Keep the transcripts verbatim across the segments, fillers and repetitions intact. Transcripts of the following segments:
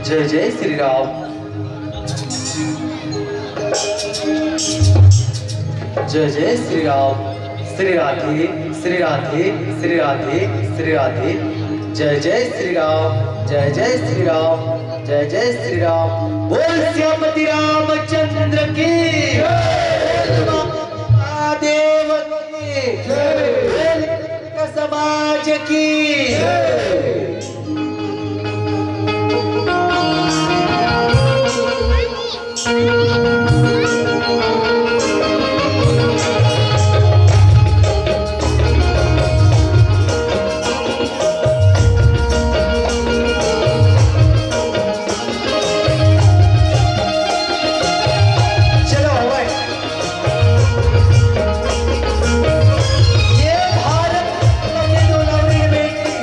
जय जय श्री राम। जय जय श्री राम। श्री राधे, श्री राधे, श्री राधे, श्री राधे। जय जय श्री राम, जय जय श्री राम, जय जय श्री राम। बोल सियापति रामचंद्र की, बोल महादेव की, बोल समाज की। चलो भाई, ये भारत के दो लवड़ी बेटी।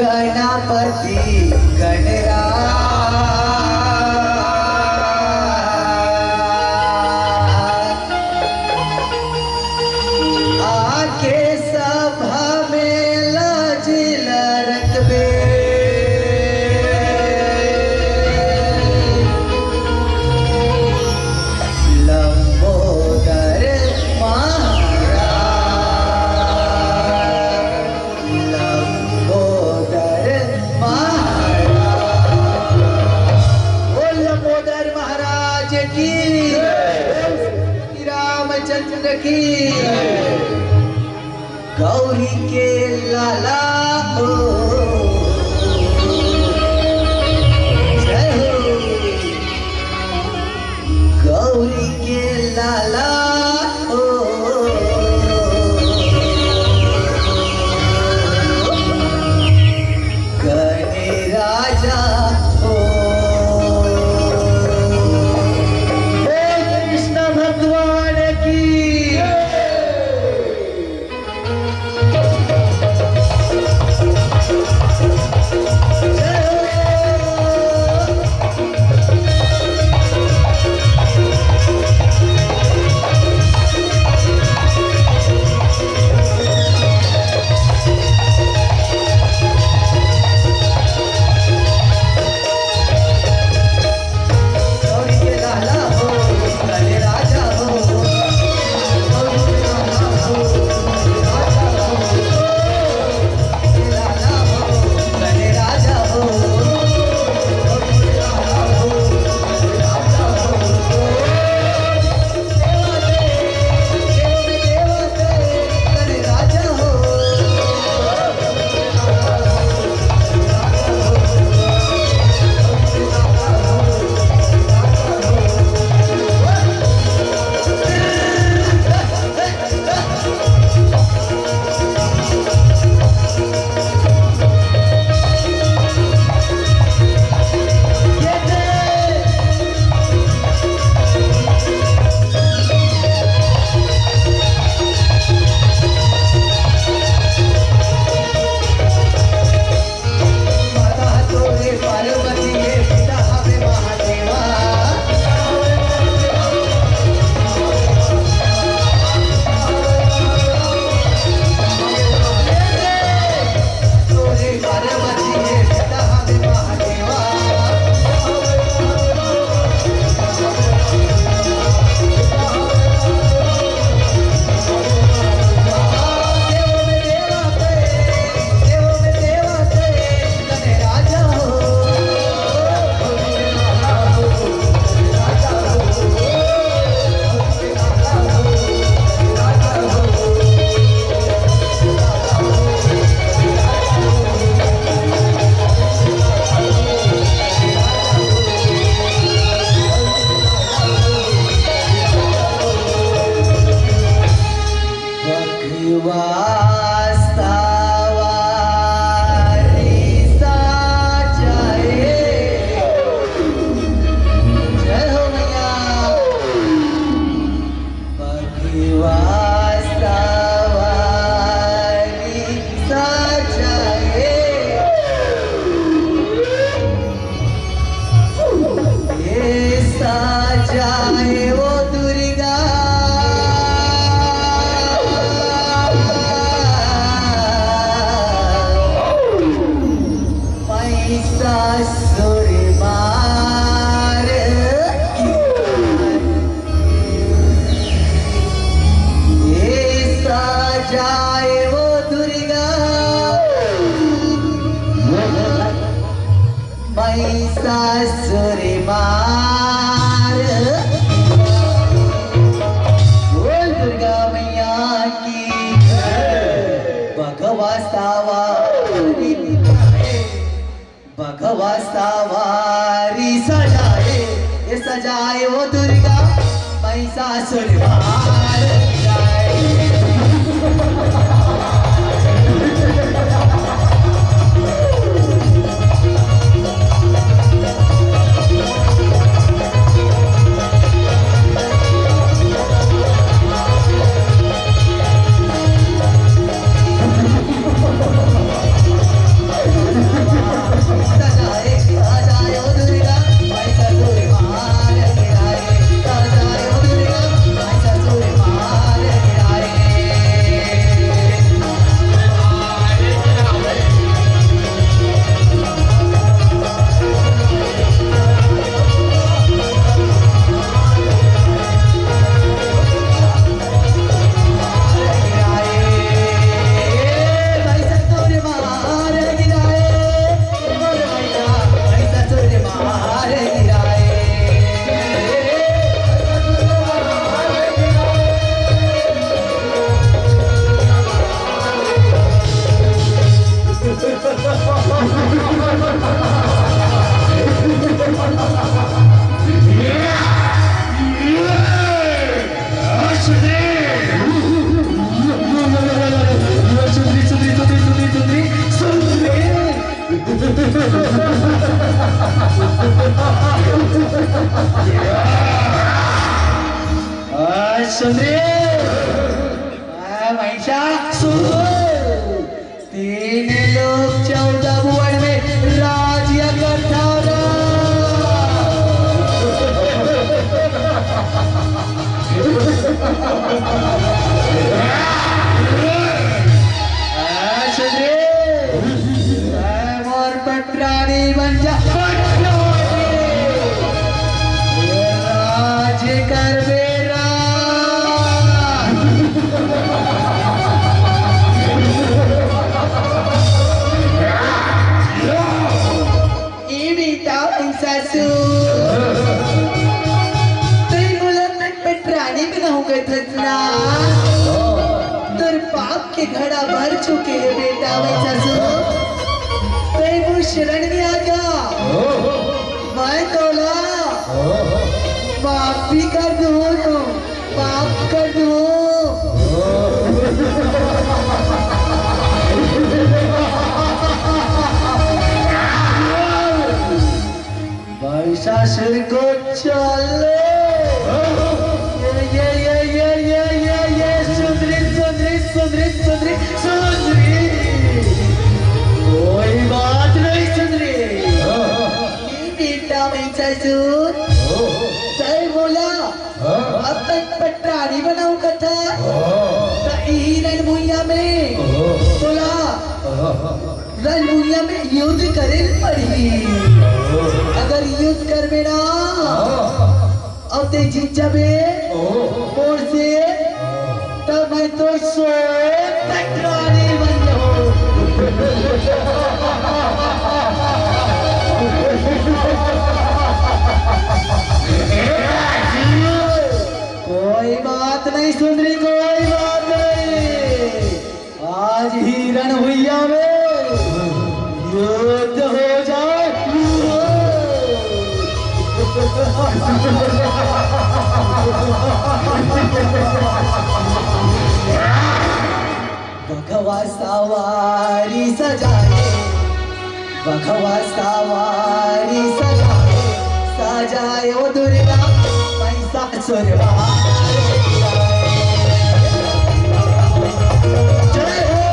सेनापति गणराज आके सभा में लाज लरकबे। लंबोदर महाराज, लंबोदर महाराज। बोल लंबोदर महाराज की, बोल रामचंद्र की। गौरी के लाला हो, जय हो। गौरी के लाला हो, गणे राजा हो। हे कृष्ण भगवान की। महिषासुर मार। बोल दुर्गा मैया की जय। बघवा सवारी, बघवा सवारी सजाए, ए सजाए ओ दुर्गा, महिषासुर मार जाए। आज सुन रे, आ, महिषासुर, तीन लोक चौदह भुवन में राज या करता रहा। आ, सुन रे, आ, मोर पटरानी बन जा, पटरानी। राज करबे राज। ए बेटा, ए सासू, तई मोला पटरानी बनाहूं कथस ना? तोर पाप के घड़ा भर चुके हे बेटा, ए सासू। तई मोर शरण में आ जा। मैं तोला माफ भी कर दूं, माफ कर दूं। महिषासुर को चले। ये, ये, ये, सुंदरी, सुंदरी, सुंदरी, सुंदरी, सुंदरी। कोई बात नहीं, सुंदरी। ये बेटा महिषासुर, तई मोला अपन पटरानी बनाहूं कथस, त इही रण भुइयां में तोला रण भुइयां में युद्ध करे ल पड़ही। अगर युद्ध करबे ना, अउ तैं जीत जाबे मोर से, त मैं तोर सोन पटरानी बन जाहूं। कोई बात नहीं सुंदरी, कोई बात नहीं। आज ही रण भुइयां में युद्ध हो जाए। बघवा सवारी सजाए, बघवा सवारी सजाए, सजाए ओ दुर्गा, महिषासुर मारे। जय हो।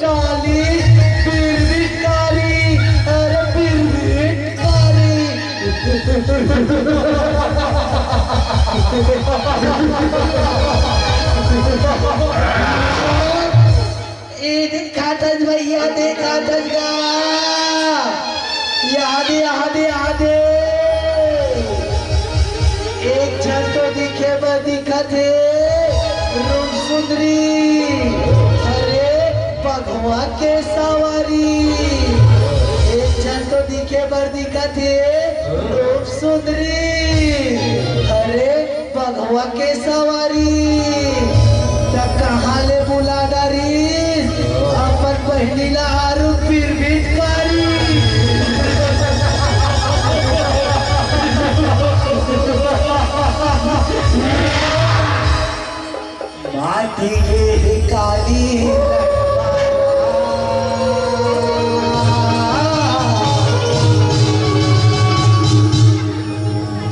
काली, काली, बिरबिटकारी, अरे बिरबिटकारी। ए देखा तज भैया, देखा तज गा। यादे, यादे, यादे। एक झन तो दिखे बर दिखत हे, रूप सुंदरी। अरे, पगवा के सवारी। एक झन तो दिखे बर दिखत हे, रूप सुंदरी। अरे, पगवा के सवारी, त कहाँ ले बुला डारिस अपन बहिनी ला आरू बिरबिटकारी। माटी के काली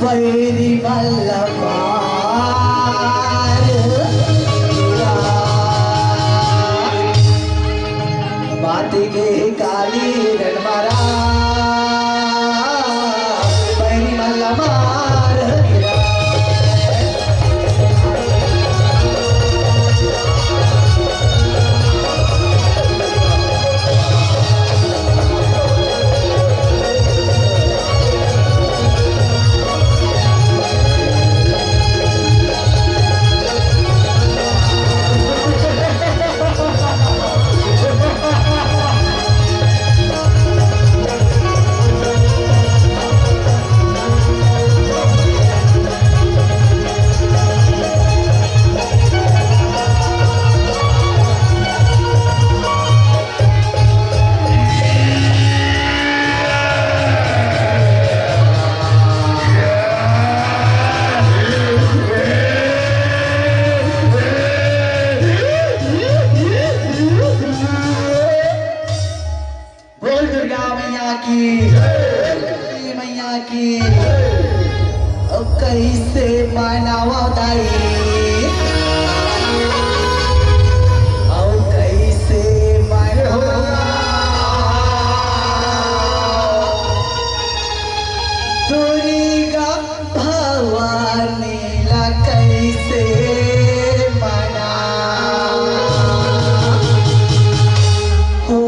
बैरी मल्ला मार। माटी के काली रन मारा, बैरी मल्ला मार। बोल दुर्गा मैया की, बोल काली मैया की। अब कैसे मनावा दाई, अब कैसे मनावा दुर्गा भवानी ला कैसे मना हो।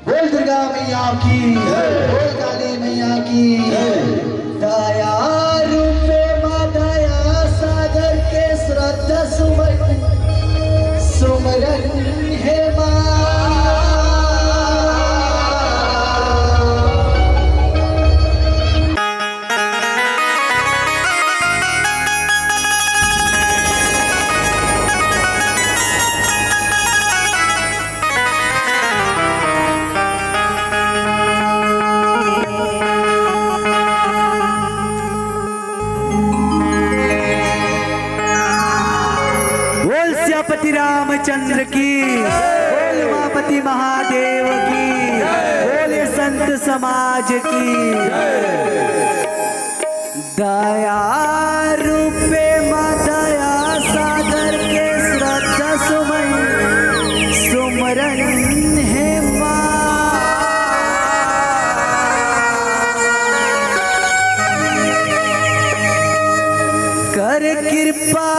बोल दुर्गा मैया की, बोल काली मैया की। दया रूपे माँ दया सागर के श्रद्धा सुमन सुमरन हे माँ। बोल सियापति रामचंद्र की, बोल उमापति महादेव की, बोले संत समाज की। दया रूपे मा दया सागर के श्रद्धा सुमन सुमरन हे माँ। कर कृपा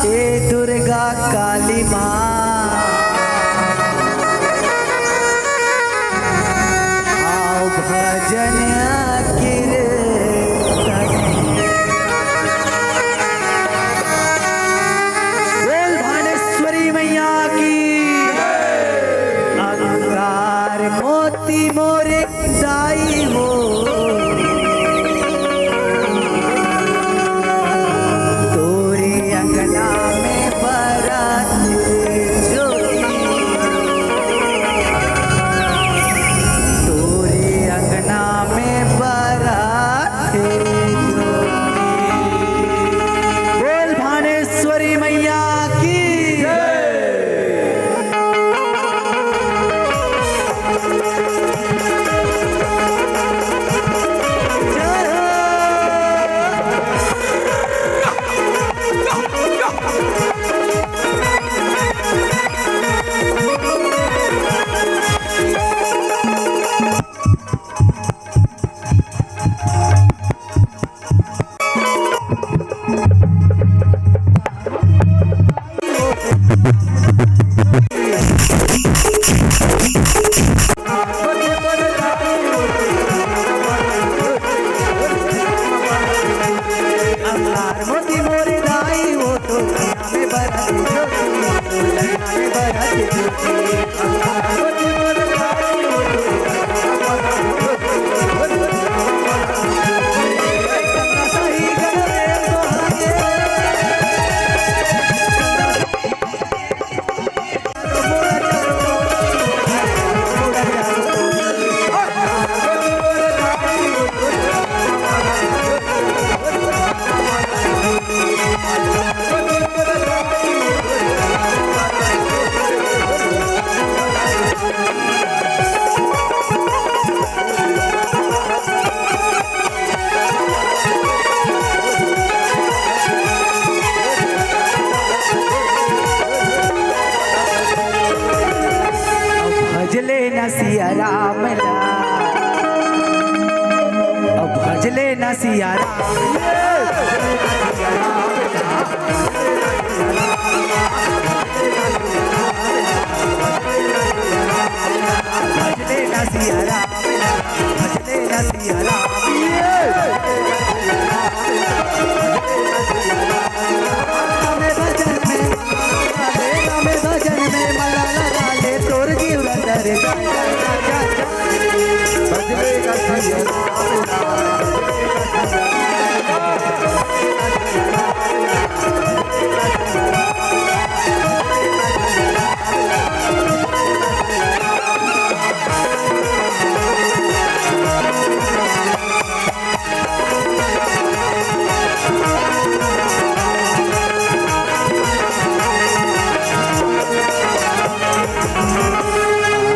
ए दुर्गा काली माँ, आओ भजन कीर्तन। बोल भानेश्वरी मैया की। अंगार मोती मोरे दाई हो, तोरे अंगना में बरत जोगी, तोरे अंगना में बरत जोगी। बोल भानेश्वरी मैया की। भजले न सिया राम ला, अब भजले न सिया राम। भजले न सिया राम, भजले न सिया राम।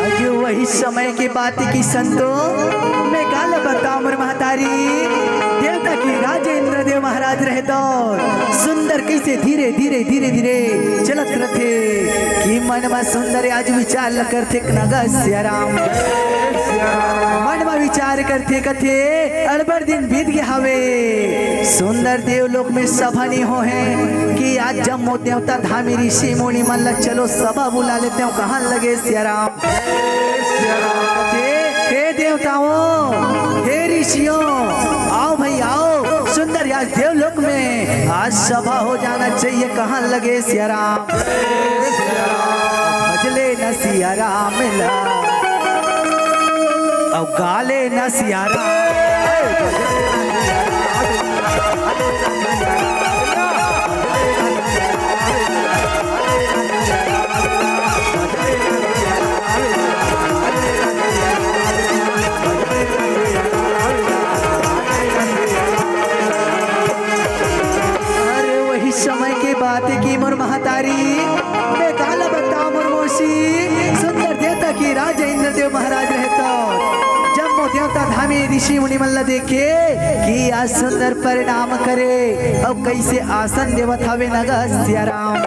आज वही समय के बात की संतो, मैं काला बताओ मोर महतारी, देवता के राज इंद्रदेव महाराज रहतो, सुंदर कैसे धीरे धीरे धीरे धीरे चलत रथे कि मन में सुंदर आज विचार ल करथे, नगा सिया राम। मन में विचार करथे, कथे अड़बड़ दिन बीत गे हवे, सुंदर देवलोक में सभा नहीं हो है कि आज जम्मो देवता धामी ऋषि मुनि मन ल चलो सभा बुला लेते हो, कहन लगे सिया राम। हे, हे देवताओं, हे ऋषियों, आओ भाई आओ, सुंदर आज देवलोक में आज सभा हो जाना चाहिए, कहन लगे सिया राम। भजले न सिया राम ला, अउ गाले न सिया राम। अरे वही समय के बात है कि मोर महतारी, मैं काला बताओ मोर मौसी, सुंदर देवता के राजा इंद्रदेव महाराज रहता। जब में ऋषि मुनि मन ला देखे कि आज सुंदर प्रणाम करे अउ कइसे आसन देवत हवे न ग सिया राम।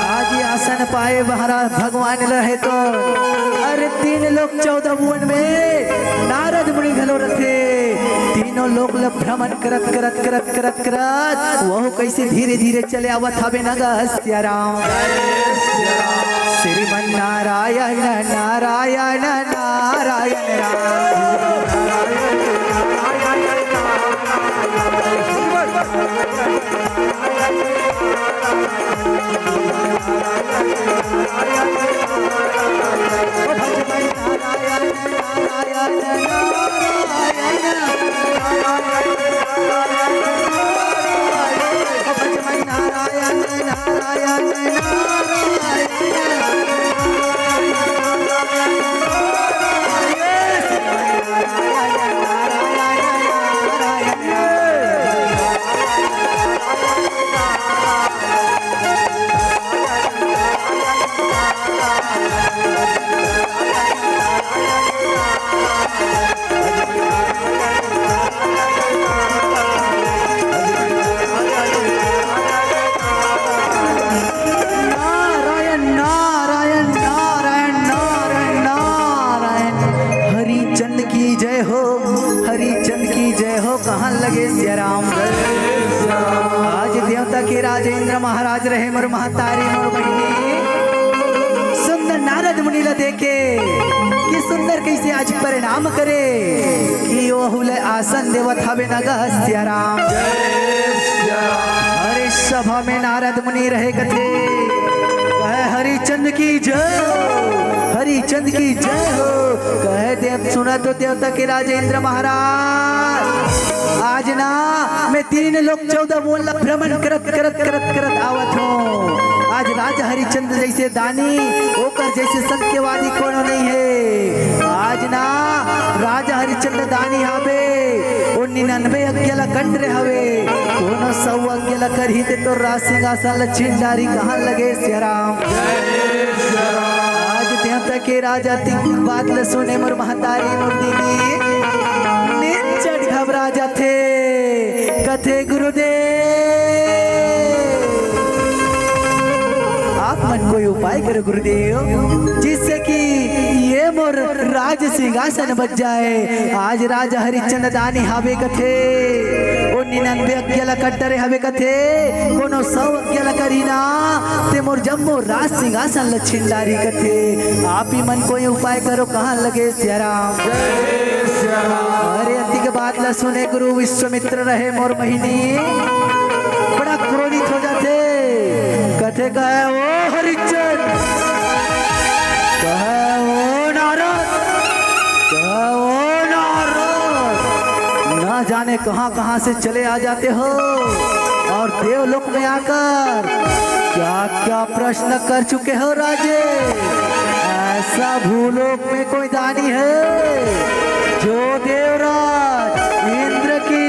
आज ये आसन पाए महाराज भगवान रहे तो अरे तीन लोक चौदह भुवन में नारद मुनि घलो रथे। तीनों लोक ल भ्रमण करत करत करत करत करत वहू कइसे धीरे धीरे चले आवत हवे न ग सिया राम। श्रीमन नारायण नारायण नारायण राम। नारायण नारायण नारायण नारायण नारायण। हरिचंद की जय हो, हरिचंद की जय हो। कहाँ लगे सिया राम? आज देवता के राजेंद्र महाराज रहे मोर महतारी मोर बहिनी सुंदर नारद मुनि ला देखे कि सुंदर कइसे आज प्रणाम करे कि ओहू ला आसन देवत हवे न ग सिया राम। अरे सभा में नारद मुनि रहे कथे, कहे हरिचंद की जय हो, हरिचंद की जय हो। कहे देव सुना तो देवता के राजेंद्र महाराज, आज ना मैं तीन लोक चौदह भुवन ला भ्रमण करत करत करत करत आवत हूँ। आज राजा हरिचंद जइसे दानी ओकर जइसे सत्यवादी कोनो नइ हे। आज ना राजा हरिचंद दानी हावे, ओ निन्यानवे यज्ञ ला कर डरे हवे। कोनो सौ यज्ञ ला करही ते तोर राज सिंहासन ला छीन डारही। कहाँ लगे सिया राम? आज देवता के राजा तीन बात ला सुने मोर महतारी मोर दीदी निच्चट घबरा जाथे। कथे गुरुदेव, आप मन कोई उपाय करो गुरुदेव, जिससे कि ये मोर राज सिंहासन बच जाए। आज राजा हरिचंद दानी हावे कथे, ओ निन्यानवे यज्ञ ला कर डरे हवे कथे, कोनो सौ यज्ञ ला करही ना, ते मोर जम्मो राज सिंहासन ला छीन डारही कथे। आप ही मन कोई उपाय करो, कहाँ लगे सिया राम? अरे अति के बात ला सुने गुरु विश्वामित्र रहे मोर बहिनी, बड़ा क्रोधित हो जाथे। कथे कहे ओ हरिचंद, कहे ओ नारद, कहे ओ नारद, ना जाने कहाँ कहाँ से चले आ जाते हो और देवलोक में आकर क्या क्या प्रश्न कर चुके हो राजे। ऐसा भूलोक में कोई दानी है जो देवराज इंद्र की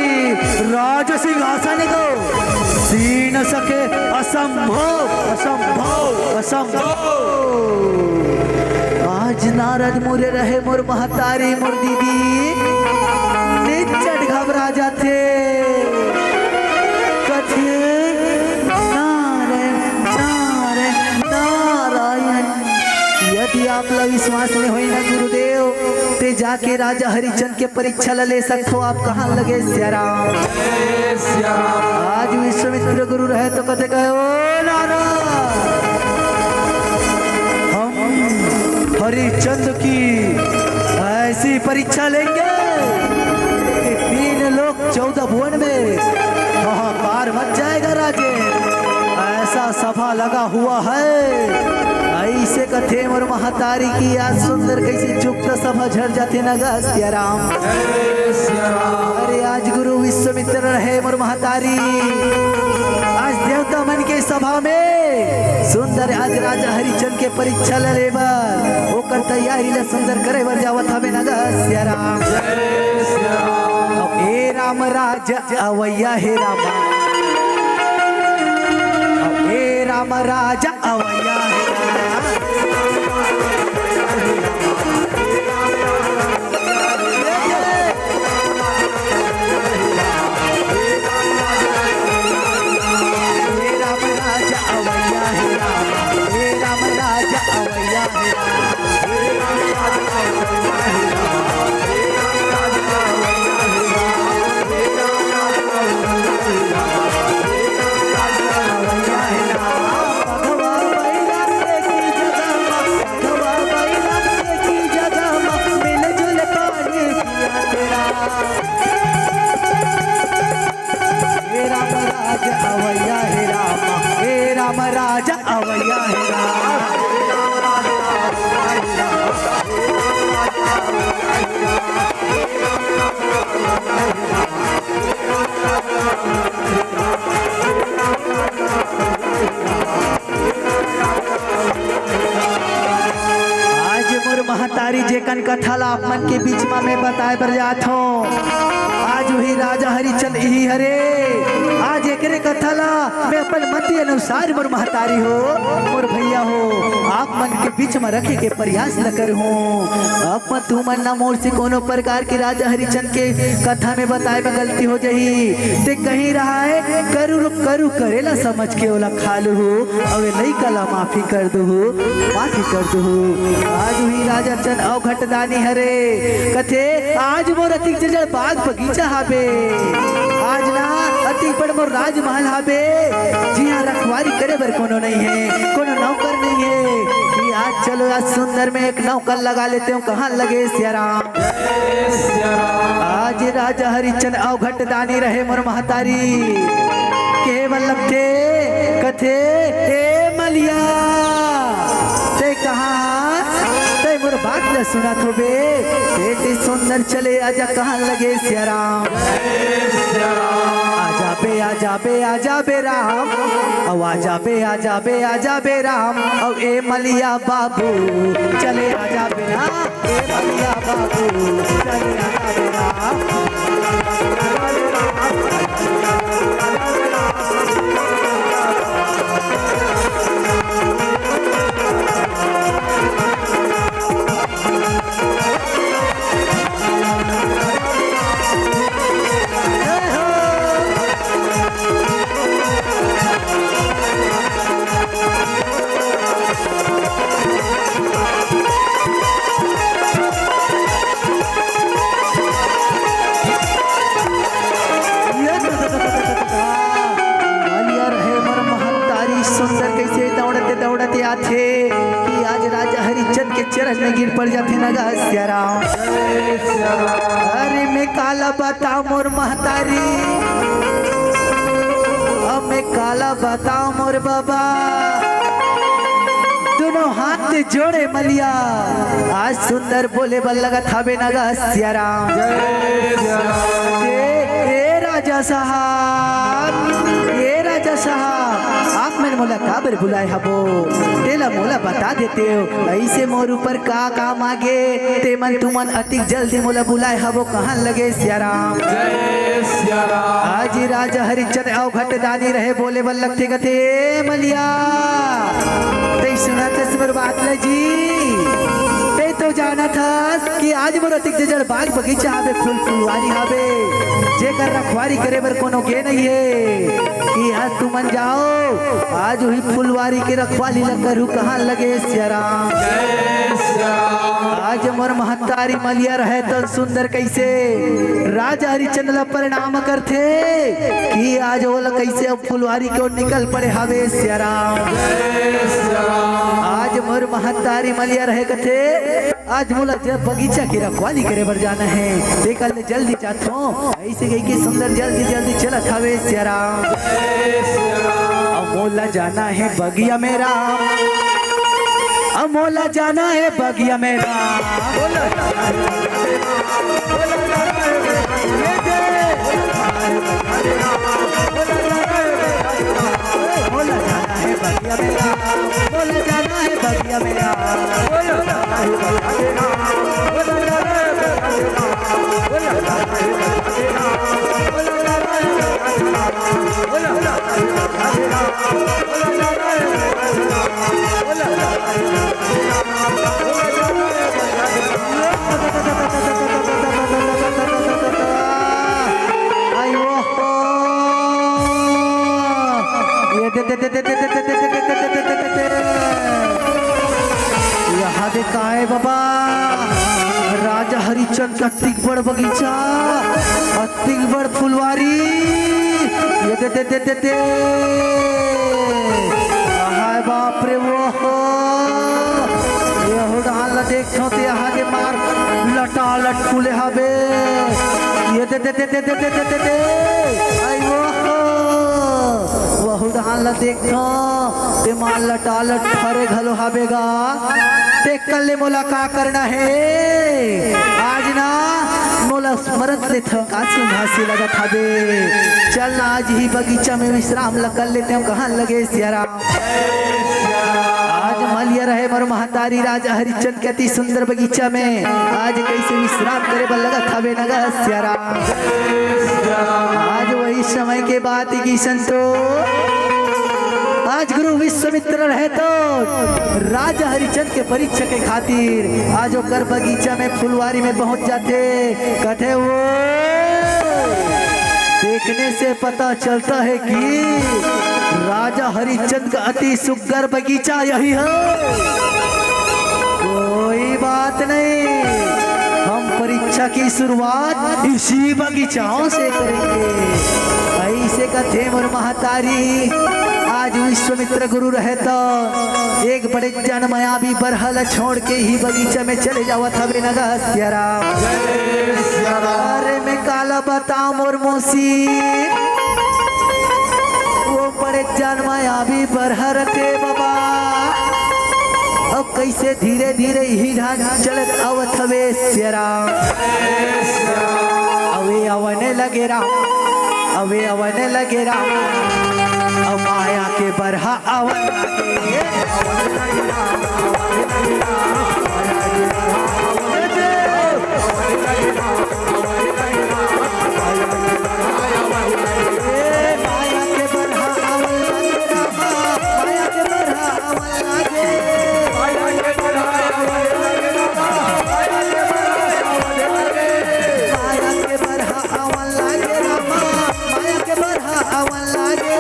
राज सिंहासन को छीन सके? असंभव, असंभव, असंभव। आज नारद मुनि रहे मोर महतारी मोर दीदी निच्चट घबरा जाथे। कथे नारायण नारायण नारायण। यदि आप ला विश्वास नइ होही ना गुरुदेव, ते जाके राजा हरिचंद के परीक्षा ला ले सकथो आप। कहाँ लगे सिया राम? आज विश्वामित्र गुरु रहे तो कथे कहे ओ नारद, हम हरिचंद की ऐसी परीक्षा लेंगे कि तीन लोक चौदह भुवन में हाहाकार मच जाएगा राजे। ऐसा सभा लगा हुआ है। ऐसे कथे मोर महतारी की आज सुंदर कइसे चुप त सभा झर जाथे न ग सिया राम। अरे आज गुरु विश्वामित्र रहे मोर महतारी, आज देवता मन के सभा में सुंदर आज राजा हरिचंद के परीक्षा ल ले बर ओकर तैयारी ल सुंदर करे बर जावत हवे न ग सिया राम। ए राम राज अवैया हे रामा। हे राम राजा अवैया हे रामा। हे राम राज अवैया हे राम, हे राम राज अवैया हे राम। आज मोर महतारी जेकन कथा ला आप मन के बीच मा मैं बताए बर जात हों। आज वही राजा हरिचंद इही हरे। आज एकरे कथा ला मैं अपन मति अनुसार मोर महतारी हो, मोर भैया हो, आप मन के बीच मा रखे के प्रयास ल करहूं। अब तुमन ना मोर से कोनो प्रकार के राजा हरिचंद के कथा में बताए में गलती हो जाही, ते कहीं रहा है, करू करू करेला समझ के ओला खा लूहू, अउ ए लइका ला माफी कर दूहू, माफी कर दूहू। आज ही राजा चंद अउ घटदानी हरे, कथे आज मोर अतिक जजड़ बाग बगीचा हाबे, आज ना अतिक बड़ मोर राजमहल हाबे, जिहां रखवारी करे बर कोनो नहीं है, कोनो नौकर नहीं है। कि आज चलो आज सुंदर में एक नौकर लगा लेते हो, कहां लगे सियाराम। आज राजा हरिचंद अउ घटदानी रहे मोर महतारी। केवल लगथे कथे, ए मलिया, ते कहां? ते मोर बात ल सुनत होबे। बेटी सुंदर चले आजा, कहां लगे सियाराम। आजा बे, आजा बे, आजा बे राम। अउ आजा बे, आजा बे, आजा बे राम। अउ ए मलिया बाबू, चले आजा बे ना। ए भैया बाबू, चले आना बेटा। अरे मोर महतारी सुंदर कइसे दौड़त दौड़त आथे कि आज राजा हरिचंद के चरण में गिर पड़ जाथे न गा सियाराम। अरे मैं काला बताओ मोर महतारी, अब मैं काला बताओ मोर बाबा, दोनों हाथ जोड़े मलिया, आज सुंदर बोले बर लगत हवे न गा सियाराम। ए, ए राजा साहब, ए राजा साहब, आप मन मोला काबर बुलाए हबो? तेला मोला बता देते हो, ऐसे मोर ऊपर का काम आगे? ते मन तुमन अतिक जल्दी मोला बुलाए हबो, कहां लगे सियाराम? आज राजा हरिचंद अउ घटदानी रहे बोले बर लगथे कथे, ए मलिया, तै सुनत हस मोर बात ल जी? तै तो जानत हस कि आज मोर अतिक जजड़ बाग बगीचा हावे, फूल फुलवारी हावे, जेकर रखवारी करे बर कोनो गे नहीं है कि आज तुमन जाओ, आज वही फुलवारी के रखवाली ल करू, कहां लगे सियाराम। आज मोर महतारी मलिया रहे तो सुंदर कइसे राजा हरिचंद ला प्रणाम करथे कि आज ओला कइसे अब फुलवारी के ओर निकल पड़े हावे सियाराम। आज मोर महतारी मलिया रहे कथे, आज मोला जब बगीचा के रखवाली करे बर जाना है, तेकर ले जल्दी जाथों। ऐसे कहिके सुंदर जल्दी जल्दी चलत हावे सियाराम। अब मोला जाना है बगिया में राम, अब मोला जाना है बगिया में राम। मोला जाना है बगिया में राम, मोला जाना है बगिया में राम। आई वो हो। ये दे, दे, दे। यहाँ दे काय बाबा, राजा हरिचंद का अतिक बड़ बगीचा, अतिक बड़ फुलवारी। ये दे, दे, दे, दे, दे। हाय बाप रे, वो हो। ये हो डाल देखो ते यहाँ दे मार लटा लटकुले हबे। दे, दे, दे, दे, दे, दे, दे, दे, दे। आई वो, वहू डहान ला देखथंव, ते मान लटालट फरे घलो हाबे गा। ते कल्ले मोला का करना हे? आज ना मोला स्मरत लेथंव, का सुन हंसी लगत हाबे। चल ना, आज ही बगीचा में विश्राम ला कर लेतेंव, कहन लगे सियाराम। आज मलिया रहे मोर महतारी राजा हरिचंद के अति सुंदर बगीचा में, आज कइसे विश्राम करे बर लगत हवे न गा सियाराम। आज वही समय के बात हे कि संतो, आज गुरु विश्वामित्र रहे त राजा हरिचंद के परीक्षा के खातिर आज ओकर बगीचा में फुलवारी में पहुंच जाथे। कथे वो, देखने से पता चलता है कि राजा हरिचंद का अति सुघर बगीचा यही है। कोई बात नहीं, हम परीक्षा की शुरुआत इसी बगीचाओं से करेंगे। अइसे कथे मोर महतारी, आज विश्वामित्र गुरु रहे त एक बड़े जन मायावी बरहा ल छोड़ के ही बगीचा में चले जावत हवे न गा सियाराम। अरे मैं काला बतांव मोर मौसी, वो बड़े जन मायावी बरहा रथे बाबा। अब कइसे धीरे धीरे ही ढांग चलत आवत हवे सियाराम। अवे अवने लगे राम, अवे अवने लगे राम, अब माया के बरहा अवन लगे। ए, माया के बरहा अवन लगे रामा, माया के बरहा अवन लगे। माया के बरहा अवन लागे रामा, माया के बरहा अवन लागे।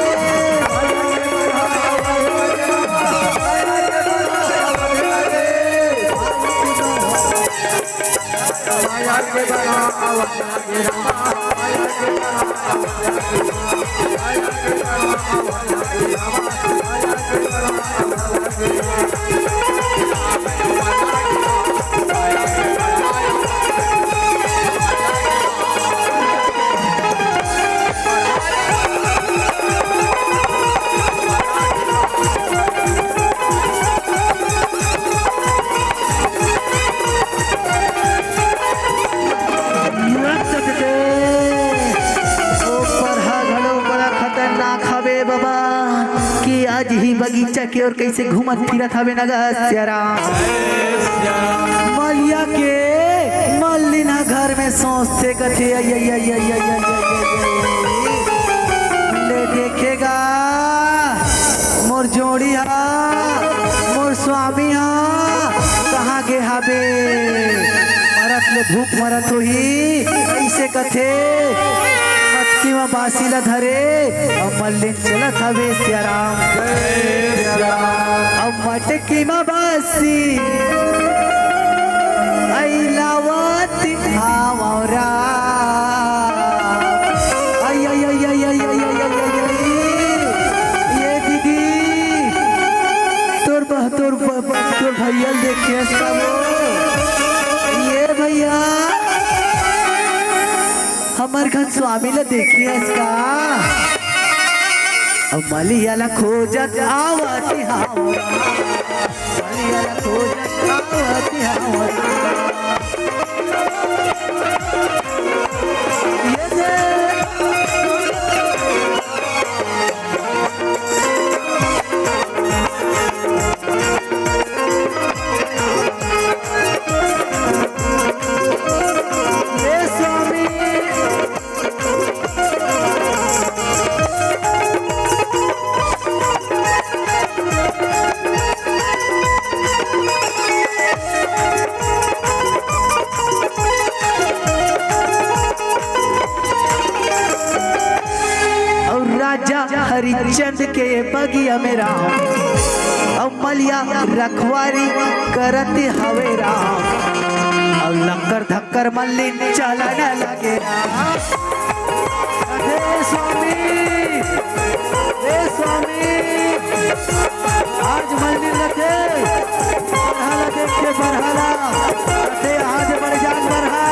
ओ बरहा घलो बड़ा खतरनाक हवे बाबा, कि आज ही बगीचा के ओर कइसे घूमत फिरत हवे न गा सियाराम। मलिया के मल्लिन ह घर में सोचथे, कथे, "अई, अई, अई, ले देखे गा, मोर जोड़ी हा, मोर स्वामी हा, कहाँ गे हाबे? मरत ले भूख मरत होही।" अइसे कथे, मटकी म बासी ल धरे, अउ मल्लिन चलत हवे सियाराम। अउ मटकी म बासी अई लावत हावरा। अई, अई, अई, अई, अई, अई, अई, अई, अई, अई। ये दीदी, तोर ब-, तोर ब-, ब-, तोर भैया ल देखे हस का वो? ये भैया, हमर घर स्वामी ल देखे हस का? अब मलिया ल खोजत आवत हावरा। अउ राजा हरिचंद के बगिया में राम, अउ मलिया रखवारी करत हवे राम, अउ लक्कर धक्कर मल्लिन चलन लगे राम। अरे स्वामी, ए स्वामी, आज मंदिर लगे, बरहा ला देख के बरहा ला, अरे आज बड़ जान बरहा।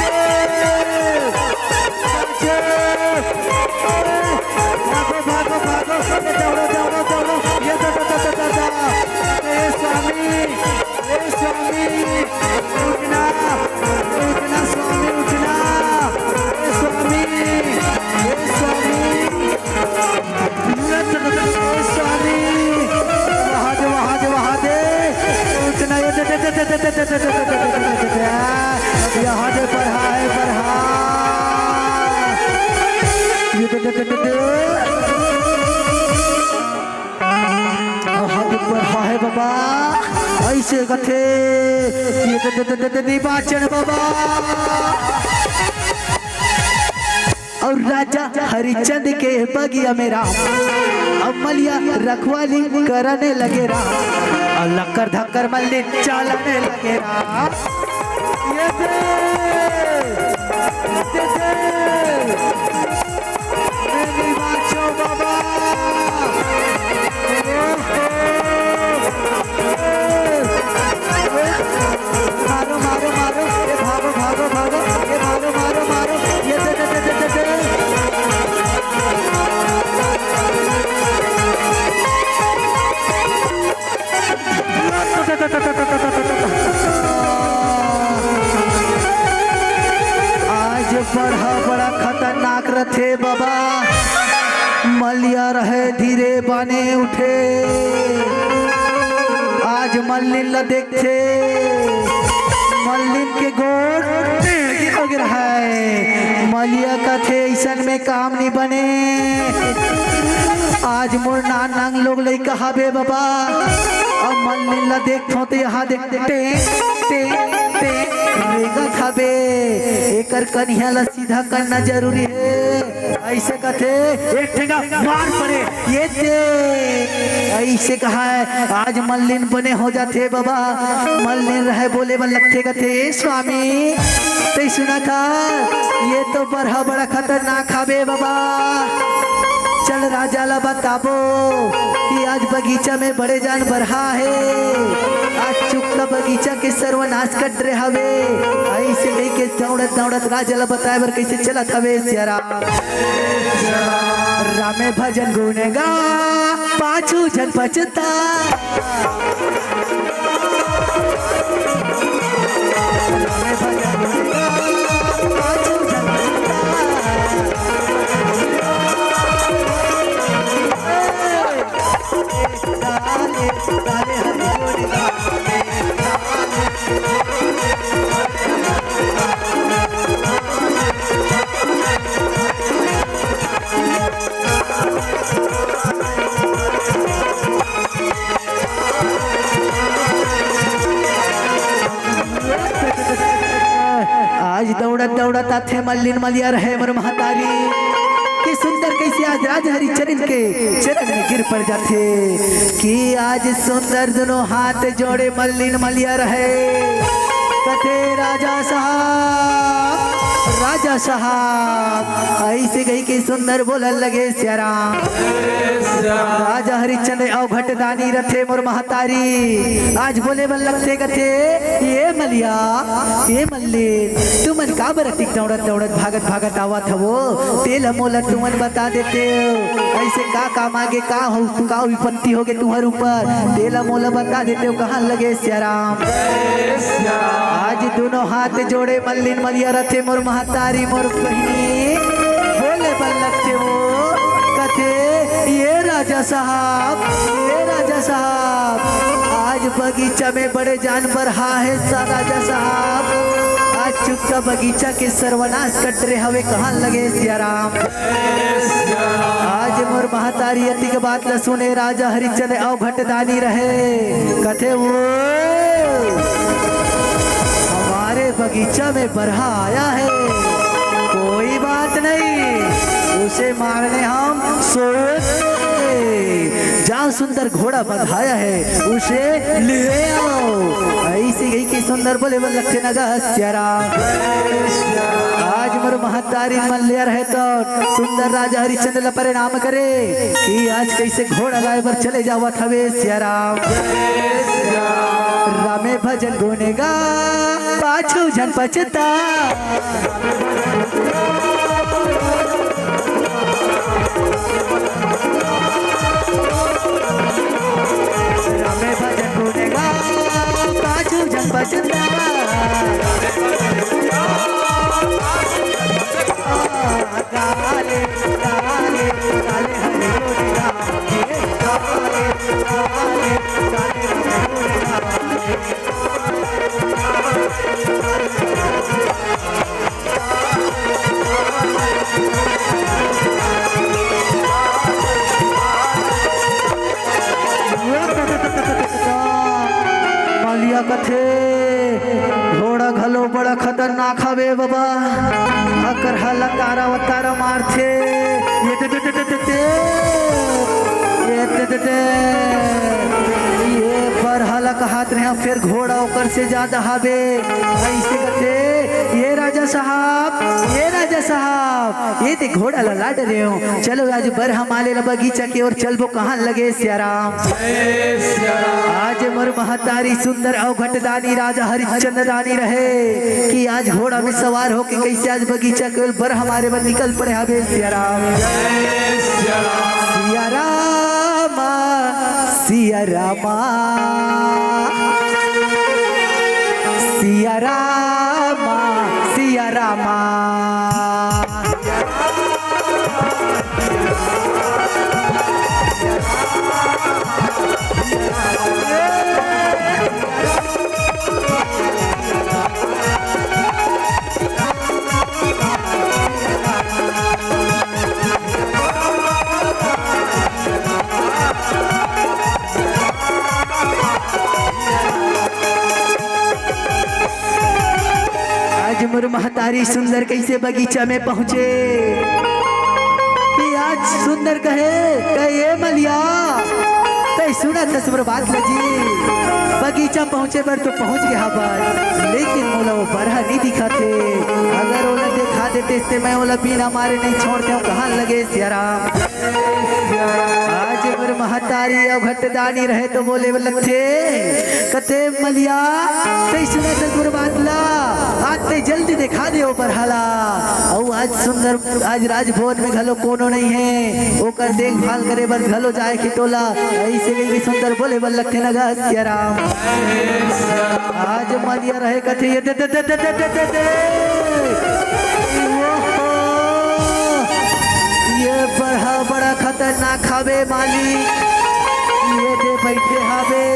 ए, दौड़ो, दौड़ो, दौड़ो। ये दे, दे, दे, दे, दे, दे। ए स्वामी, ए स्वामी, उठना, उठना स्वामी, उठना। ए स्वामी, ए स्वामी। ए स्वामी, वहाँ दे, वहाँ दे, वहाँ दे। उठना, ये दे, दे, दे। यहाँ दे, बढ़ा है, बढ़ा। ये दे, दे, दे, दे, दे। यहाँ दे, बढ़ा है बाबा। ऐसे कथे। ये दे, दे, दे, दे, दे, निर्वाचन बाबा। अउ राजा हरिचंद के बगिया में राम, अब मलिया रखवाली करने लगे राम, अउ लक्कर धक्कर मल्लिन चलने लगे राम। ये दे, ये दे, मेरी बाचो बाबा। मारो, मारो, मारो, ये भागो, भागो, भागो, ये मारो, मारो, मारो, ये दे, दे, दे। आज बढ़ा बड़ा खतरनाक रथे बाबा। मलिया रहे धीरे बने उठे। आज मल्लिन ला देखथे, मल्लिन के गोड़ टेढ़ हो गे रहय। मलिया कथे, "अइसन में काम नी बने।" आज मोर नान नान लोग लइका हवे बाबा, अब मल्लिन ला देखथों त यहाँ देख, टें, टें, टें, रेंगत हवे। एकर कनिहा ला सीधा करना जरूरी हे। अइसे कथे, एक ठेंगा मार परे, ये दे। अइसे कहाय, आज मल्लिन बने हो जाथे बाबा। मल्लिन रहे बोले बर लगथे, कथे, "ए स्वामी, तैं सुनत हस, ये तो बरहा बड़ा खतरनाक हवे बाबा। चल राजा ला बताबो कि आज बगीचा में बड़े जान बरहा हे, आज चुपका बगीचा के सर्वनाश कर डरे हवे।" अइसे कहिके दौड़त दौड़त राजा ला बताए बर कइसे चलत हवे सियाराम। रामे भजन गुन गा, पाछू झन पछता। रामे भजन गुन गा, पाछू झन पछता। आज दौड़त दौड़त आथे मल्लिन मलिया रहे मोर महतारी। कि सुंदर कइसे आज राजा हरिचंद के चरण में गिर पड़ जाथे। कि आज सुंदर दुनों हाथ जोड़े मल्लिन मलिया रहे, कथे, "राजा साहब, राजा साहब।" अइसे कहिके सुंदर बोलन लगे सियाराम। राजा हरिचंद अवघट दानी रथे मोर महतारी। आज बोले बर लगथे कथे, "ए मलिया, ए मल्लिन, तुमन काबर अतिक दौड़त दौड़त भागत भागत आवत हवो? तेला मोला तुमन बता देतेव। अइसे का काम आगे, का हो, का विपत्ति होगे तुंहर ऊपर? तेला मोला बता देतेव।" कहन लगे सियाराम। आज दुनों हाथ जोड़े मल्लिन मलिया रथे मोर महतारी मोर बहिनी। बोले बर लगथे वो, कथे, "ए राजा साहब, ए राजा साहब, आज बगीचा में बड़े जान बरहा हे सा राजा साहब। आज चुपका बगीचा के सर्वनाश कर डरे हवे।" कहन लगे सियाराम। आज मोर महतारी अतिक बात ल सुने राजा हरिचंद अवघट दानी रहे। कथे, "वो हमारे बगीचा में बरहा आया है, कोई बात नहीं, उसे मारने हम सोच जाओ, सुंदर घोड़ा बंधाया है, उसे ले आओ।" अइसे कहिके सुंदर बोले बर लगथे न गा सियाराम। आज मोर महतारी मल्लिया रहे त सुंदर राजा हरिचंद ल प्रणाम करे कि आज कइसे घोड़ा लाए बर चले जावत हवे सियाराम। रामे भजन गुन गा, पाछू झन पछता। खतरनाक हवे बाबा, अकर हला तारा वतारा मारथे। ये दे दे दे दे दे दे। ये दे दे दे। ये बरहा ला कहात रहे, फेर घोड़ा ओकर से जादा हवे। अइसे कथे, "ये राजा साहब, ये राजा साहब, ये दे घोड़ा ला लाद रहे हो। चलो आज बरहा मारे ला बगीचा के ओर चलबो।" कहाँ लगे सियाराम? जय सियाराम। आज मोर महतारी सुंदर अवघट दानी राजा हरिश्चंद्र दानी रहे कि आज घोड़ा में सवार होके कइसे आज बगीचा के ओर बरहा मारे बर निकल पड़े हवे सियाराम। जय सियाराम। सियाराम, सियाराम, सियाराम, सियाराम। आज मोर महतारी सुंदर कइसे बगीचा में पहुंचे कि आज सुंदर कहे, कहे, "ए मलिया, तैं सुनत हस मोर बात ल जी, बगीचा पहुंचे बर तो पहुंच गे हवस, लेकिन मोला वो बरहा नइ दिखत हे। अगर ओला देखा देतेस ते मैं ओला बिना मारे नइ छोड़तेंव।" कहाँ लगे सियाराम? आज मोर महतारी अवघट दानी रहे तो बोले लगथे, कथे, "मलिया, तैं सुनत हस मोर बात ला, आज तैं जल्दी देखा दे ओ बरहा ला।" अउ आज सुंदर, आज राजभवन में घलो कोनो नइ हे, ओकर देखभाल करे बर घलो जाए के तोला। अइसे कहिके सुंदर बोले बर लगथे न गा सियाराम। आज मलिया रहे कथे, ये दे, दे, दे। ओहो, ये बरहा बड़ा खतरनाक हवे मालिक, ये दे बइठे हवे,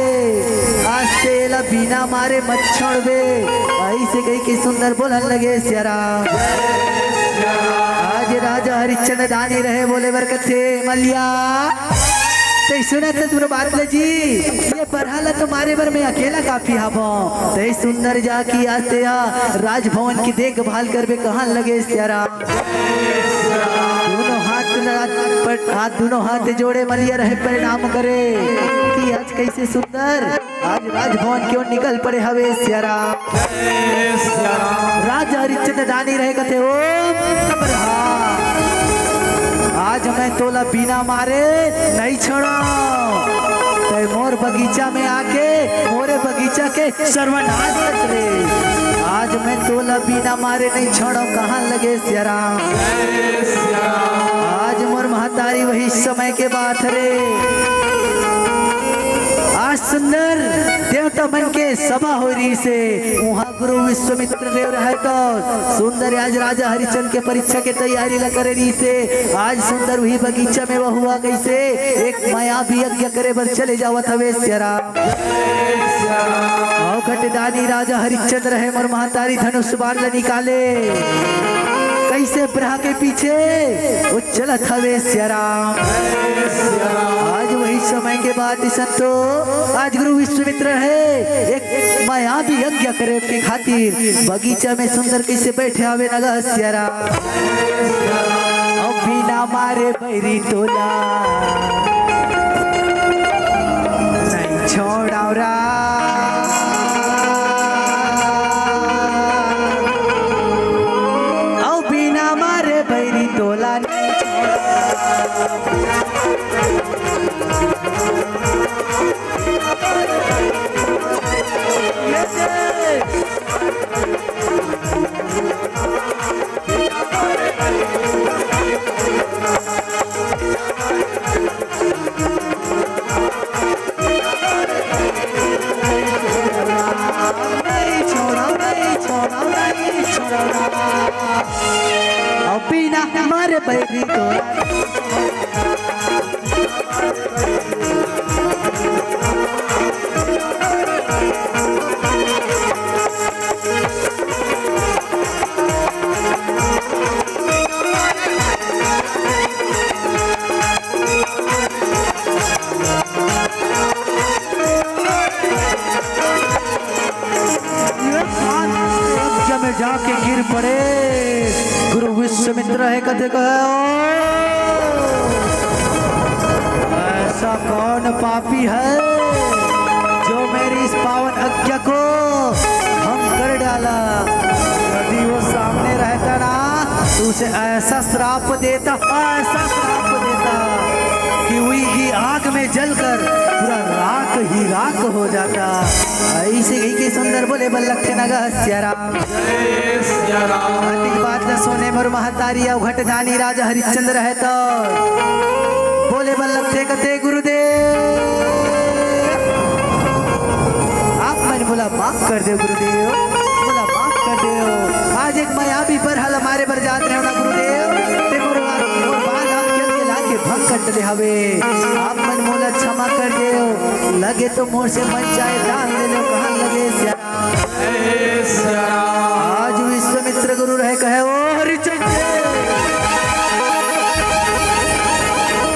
आज तेला बिना मारे मत छोड़बे। अइसे कहिके सुंदर बोलन लगे सियाराम। आज राजा हरिश्चंद्र दानी रहे बोले बर कथे, मलिया, तैं सुनत हस मोर बात ल जी, ये बरहा ल तो मारे बर मैं अकेला काफी हवं। तैं सुंदर जा कि आज तेहा राजभवन की देखभाल करबे। कहाँ लगे सियाराम? दूनों हाथ ल-, पर-, हाथ, दूनों हाथ जोड़े मलिया रहे प्रणाम करे कि आज कइसे सुंदर आज राजभवन के ओर निकल पड़े हवे सियाराम। जय सियाराम। राजा हरिश्चंद्र दानी रहे कथे, "ओम तबरहा, आज मैं तोला बिना मारे नइ छोड़ंव। तैं मोर बगीचा में आके मोरे बगीचा के सर्वनाश कर रे। आज मैं तोला बिना मारे नइ छोड़ंव।" कहाँ लगे सियाराम? जय सियाराम। आज मोर महतारी वही समय के बात रे। आज सुंदर देवता मन के सभा होय रहिसे, उहाँ गुरु विश्वामित्र देव रहय त सुंदर आज राजा हरिश्चंद्र के परीक्षा के तैयारी ल करे रहिसे। आज सुंदर उही बगीचा में वहुआ कइसे एक मायावी यज्ञ करे बर चले जावत हवे सियाराम। अवघट दानी राजा हरिश्चंद्र हे मोर महतारी धनुष बाण ल निकाले कइसे बरहा के पीछे ओ चलत हवे सियाराम। आज वही समय के बात हे संतो, आज गुरु विश्वामित्र हे एक मायावी यज्ञ करे के खातिर बगीचा में सुंदर कइसे बइठे हवे न गा सियाराम। अउ बिना मारे बैरी तोला नइ छोड़ंव रा। अउ बिना मारे बैरी तोला नइ छोड़ंव। अउ बिना मारे बैरी तोला। ये शांत यज्ञ में जा मित्र हे कथे कहे, "ओ, ऐसा कौन पापी है जो मेरी इस पावन आज्ञा को भंग कर डाला?" यदि वो सामने रहता ना, तो उसे ऐसा श्राप देता, ऐसा श्राप देता कि वही की आग में जलकर पूरा राख ही राख हो जाता। ऐसे ही के सुंदर बोले बल्लख नगा सियाराम। जय सिया राम। आतिक बात ल सुने मोर महतारी अवघट दानी राजा हरिश्चंद्र हे त बोले बल्लख थे कथे गुरुदेव, आप मन मोला माफ कर देव गुरुदेव, मोला माफ कर देव। आज एक मायावी बरहा ल मारे बर जात रहेंव ना गुरुदेव, ते मोर, मोर बांध आप जल के लाके भंग कर दे हवे। आप मन मोला क्षमा कर देव, लगे तो मोर से मन चाहे दान ले लेव, कहन लगे सिया आज विश्वामित्र गुरु रहे कहे, "ओ हरिचंद्र,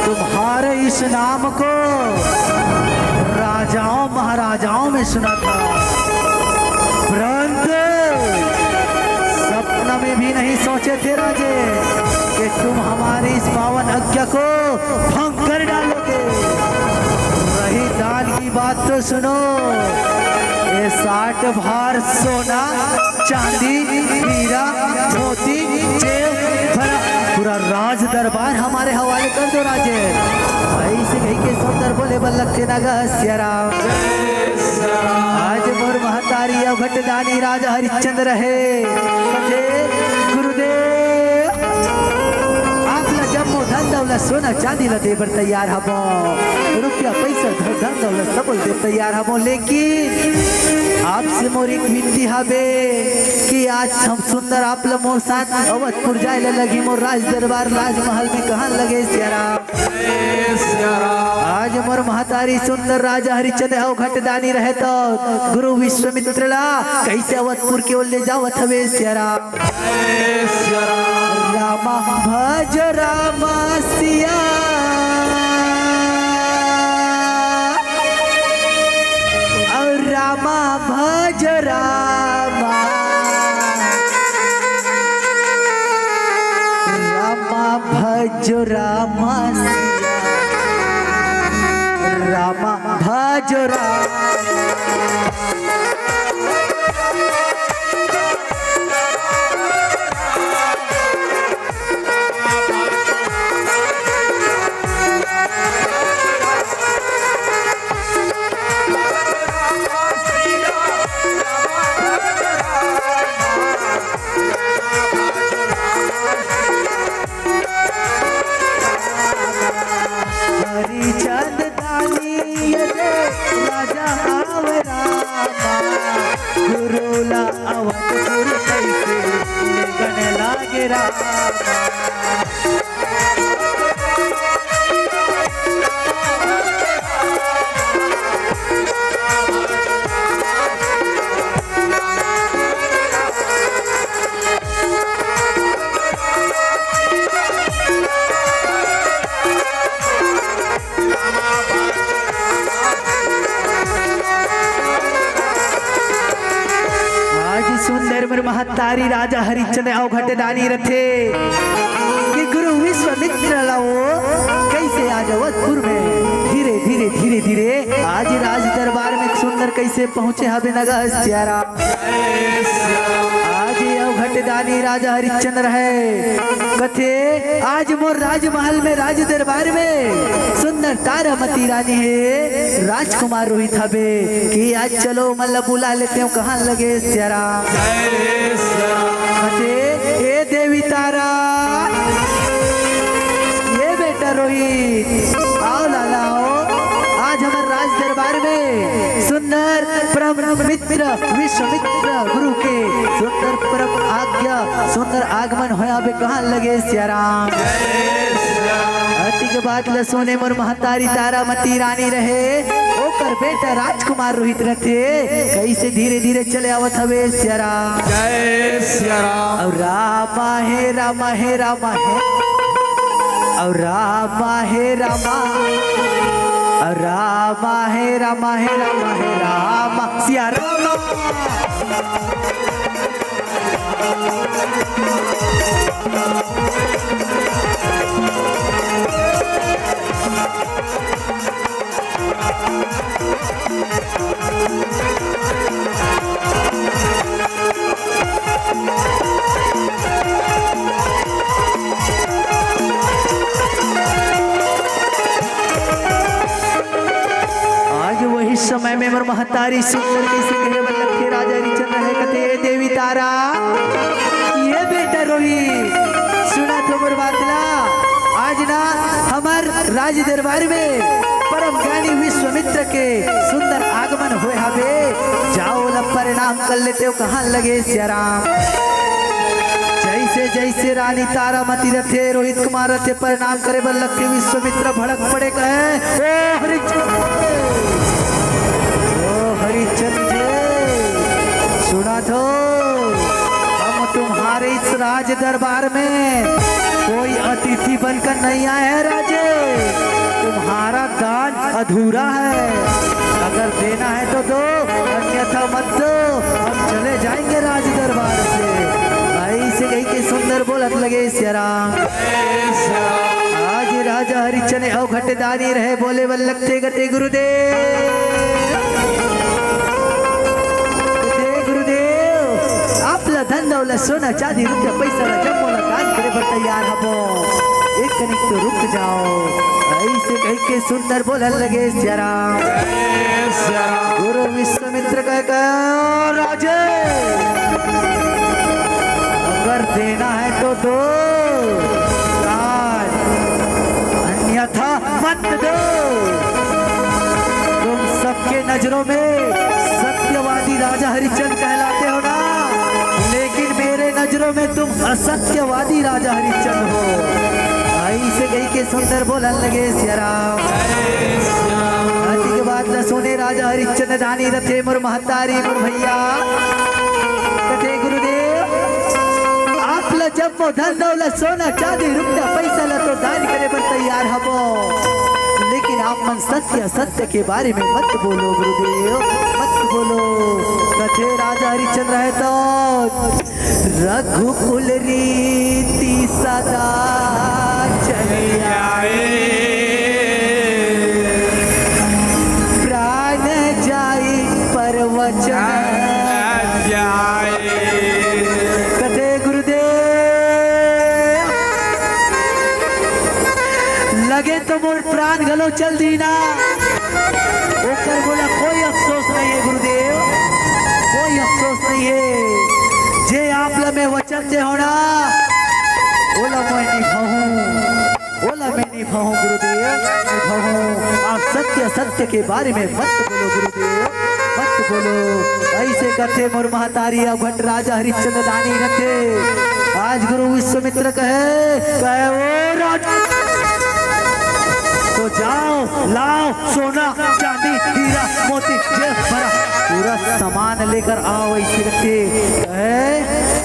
तुम्हारे इस नाम को राजाओं महाराजाओं में सुना था, परंतु सपना में भी नहीं सोचे थे राजे कि तुम हमारी इस पावन आज्ञा को भंग कर डालोगे।" रही दान की बात तो सुनो, ये साठ भार सोना, चांदी, हीरा, मोती, जेव भरा, पूरा राज दरबार हमारे हवाले कर दो राजे। ऐसे कही के सुंदर बोले बल्लख के नगा सिया राम। आज मोर महतारी अवघट दानी राजा हरिश्चंद्र हे। कथे, गुरुदेव, आप ला जम्मो धन दौलत सोना चांदी ला दे बर तैयार हबो, रुपया पैसा धन, धन दौलत सब दे तैयार हबो, लेकिन आपसे मोर एक विनती हबे कि आज हम सुंदर आप ला मोर साथ अवधपुर जाए ला लगही, मोर राज दरबार राजमहल में कहन लगे सिया राम। आज मोर महतारी सुंदर राजा हरिचंद अवघट दानी रहे तो गुरु विश्वामित्र ला कैसे अवधपुर के ओर ले जावत हवे सिया राम। रामा भज रामा सिया, और रामा भज रामा, रामा भज रामा सिया, रामा भज रामा। हरिचंद दानी ये दे राजा आव रामा, गुरु ला अवधपुर कैसे ले गन लागे रामा। आज सुंदर मोर महतारी राजा हरिचंद अवघट दानी रथे कि गुरु विश्वामित्र ला वो कैसे आज अवधपुर में धीरे धीरे धीरे धीरे आज राज दरबार में सुंदर कैसे पहुंचे हबे नगा सिया राम। आज अवघट दानी राजा हरिश्चंद्र हे कथे, आज मोर राजमहल में राज दरबार में सुंदर तारामती रानी हे, राजकुमार रोहित हबे कि आज चलो मन ला बुला लेते हो, कहन लगे सिया राम। कथे, ए देवी तारा, ए बेटा रोहित, आओ लाला आओ, आज हमर राज दरबार में सुंदर परम मित्र विश्वामित्र गुरु के सुंदर परम आज्ञा, सुंदर आगमन होय हबे, कहन लगे सिया राम। अतिक बात ल सुने मोर महतारी तारामती रानी रहे, ओकर बेटा राजकुमार रोहित रथे, कैसे धीरे धीरे चले आवत हवे सिया राम। जय सिया राम। और रामा हे, रामा हे, रामा हे। और रामा हे, रामा। और रामा हे, रामा हे, रामा हे, रामा। सिया रामा। आज वही समय में मोर महतारी सुंदर कइसे कहे बर लगथे, राजा हरिचंद हे कथे, "ए देवी तारा, ए बेटा रोहित, सुनत हो मोर बात ला। आज ना हमर राज दरबार में परम ज्ञानी विश्वामित्र के सुंदर आगमन होय हावे, जाओ ओला प्रणाम कर लेते हो।" कहाँ लगे सिया राम? जइसे जइसे रानी तारामती रथे, रोहित कुमार रथे, प्रणाम करे बर लगथे, विश्वामित्र भड़क पड़े, कहे, "ओ हरिचंद, ओ हरिचंद जी, सुनत हो, हम तुम्हारे इस राज दरबार में कोई अतिथि बनकर नहीं आए हैं राजे, तुम्हारा दान अधूरा है, अगर देना है तो दो, अन्यथा मत दो, हम चले जाएंगे राज दरबार से।" अइसे कहिके सुंदर बोलत लगे सिया राम। आज राजा हरिचंद अवघट दानी रहे, बोले बर लगथे, कथे, "गुरुदेव, कथे, गुरुदेव, आप ला धन दौलत, सोना चांदी, रुपया पैसा ला, जम्मो ला दान करे बर तैयार हबो, एक कनिक तो रुक जाओ।" अइसे कहिके सुंदर बोलन लगे सिया राम। गुरु विश्वामित्र कहे, कहे, "राजे, अगर देना है तो दो, आज, अन्यथा मत दो। तुम सबके नजरों में सत्यवादी राजा हरिचंद कहलाते हो ना, लेकिन मेरे नजरों में तुम असत्यवादी राजा हरिचंद हो।" अइसे कहिके सुंदर बोलन लगे सिया राम। अति के बात ला सुने राजा हरिचंद दानी रथे, मोर महतारी, मोर भैया, कथे, "गुरुदेव, आप ला जम्मो धन दौलत, सोना चांदी, रुपया पैसा ला तो दान करे बर तैयार हबो, लेकिन आप मन सत्य असत्य के बारे में मत बोलो गुरुदेव, मत बोलो।" कथे राजा हरिचंद रहे तो, "रघुकुल रीति सदा चली आए, प्राण जाई पर वचन जाए।" कथे गुरुदेव, लगे तो मोर प्राण घलो चल दी ना, ओकर मोला कोई अफसोस नहीं है गुरुदेव, कोई अफसोस नहीं है। जे आप ला मैं वचन दे हो ना, ओला मैं निभाहूँ, ओला मैं निभाहूँ गुरुदेव, निभाहूँ। आप सत्य सत्य के बारे में मत बोलो गुरुदेव, मत बोलो। अइसे कथे मोर महतारी अवघट राजा हरिश्चंद्र दानी रथे। आज गुरु विश्वामित्र कहे, कहे, "ओ राज, तो जाओ, लाओ सोना, चांदी, हीरा, मोती, जेवरात, पूरा सामान लेकर आओ।" अइसे कथे, कहे,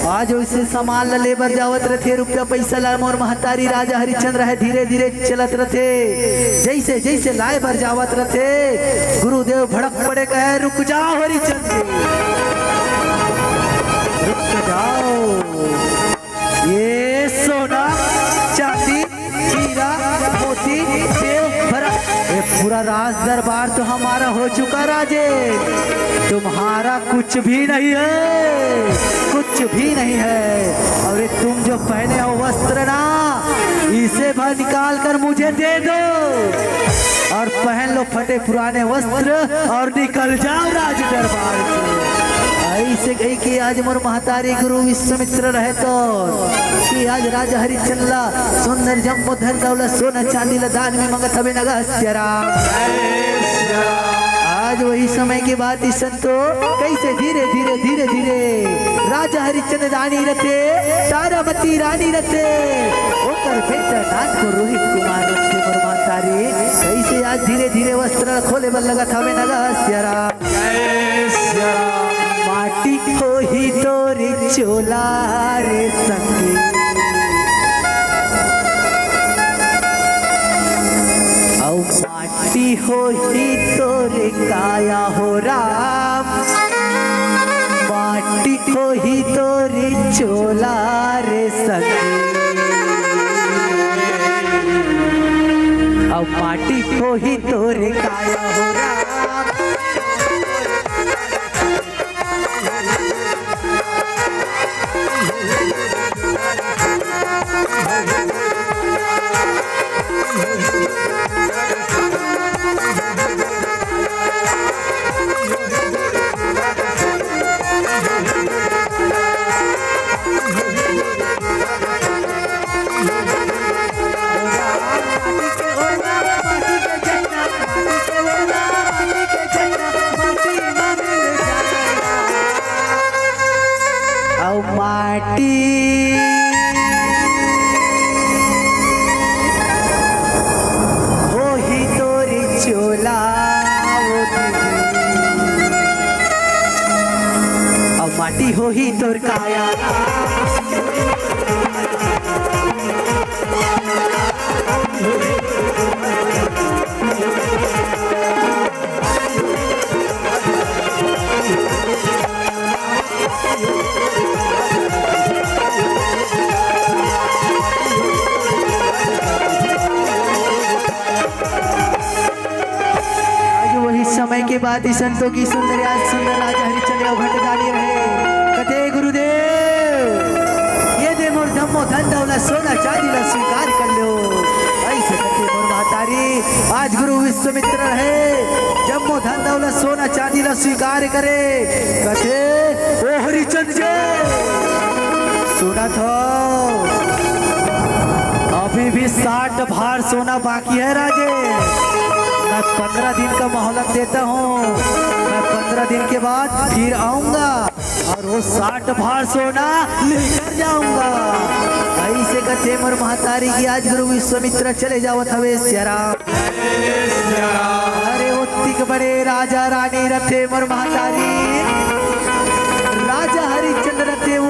आज वइसे सामान ला ले बर जावत रथे, रुपया पैसा ला मोर महतारी राजा हरिश्चंद्र हे, धीरे धीरे चलत रथे। जइसे जइसे लाए बर जावत रथे, गुरुदेव भड़क पड़े, कहे, "रुक जाओ हरिश्चंद्र जी, रुक जाओ। ये सोना, चांदी, हीरा, मोती, जेवरात, ये पूरा राज दरबार तो हमारा हो चुका राजे, तुम्हारा कुछ भी नहीं है, कुछ भी नहीं है। और ये तुम जो पहने हो वस्त्र ना, इसे भर निकाल कर मुझे दे दो और पहन लो फटे पुराने वस्त्र और निकल जाओ राज दरबार से।" अइसे कहिके आज मोर महतारी गुरु विश्वामित्र रहे तो कि आज राजा हरिश्चंद्र ला सोनर जम्मो धन दौलत सोना चांदी ला दान में मंगत हवे नगस्त्य राम। आज वही समय के बात इसन तो कइसे धीरे धीरे, धीरे धीरे राजा हरिश्चंद्र रानी रथे, तारामती रानी रथे, ओकर बेटा नान को रोहित कुमार रथे मोर महतारी, कइसे आज धीरे धीरे वस्त्र खोले बर लगत हवे नगस्त्य राम। माटी होही तोरे चोला रे संगी, अउ माटी होही तोरे काया हो राम, माटी होही तोरे चो होही तोर काया हो राम। अउ माटी होही तोर चोला, अउ माटी होही तोर काया। आज वही समय के बात, ई संतों की सुंदर, आज सुंदर राजा हरिश्चंद्र अवघट दानी रहे। कथे, "गुरुदेव, ये दे मोर जम्मो धन दौलत, सोना चांदी ला स्वीकार कर लो।" ऐसे कथे मोर महतारी, आज गुरु विश्वामित्र रहे, जम्मो धन दौलत, सोना चांदी ला स्वीकार करे। कथे, "ओ हरिचंद जी, सुनत हो?" अभी भी साठ भार सोना बाकी है राजे। मैं पंद्रह दिन का मोहलत देता हूँ, मैं पंद्रह दिन के बाद फिर आऊंगा और वो साठ भार सोना लेकर जाऊंगा। ऐसे कथे मोर महतारी कि आज गुरु विश्वामित्र चले जावत हवे सियाराम। अरे ओतिक बड़े राजा रानी रथे मोर महतारी, राजा हरिश्चंद्र रथे, वो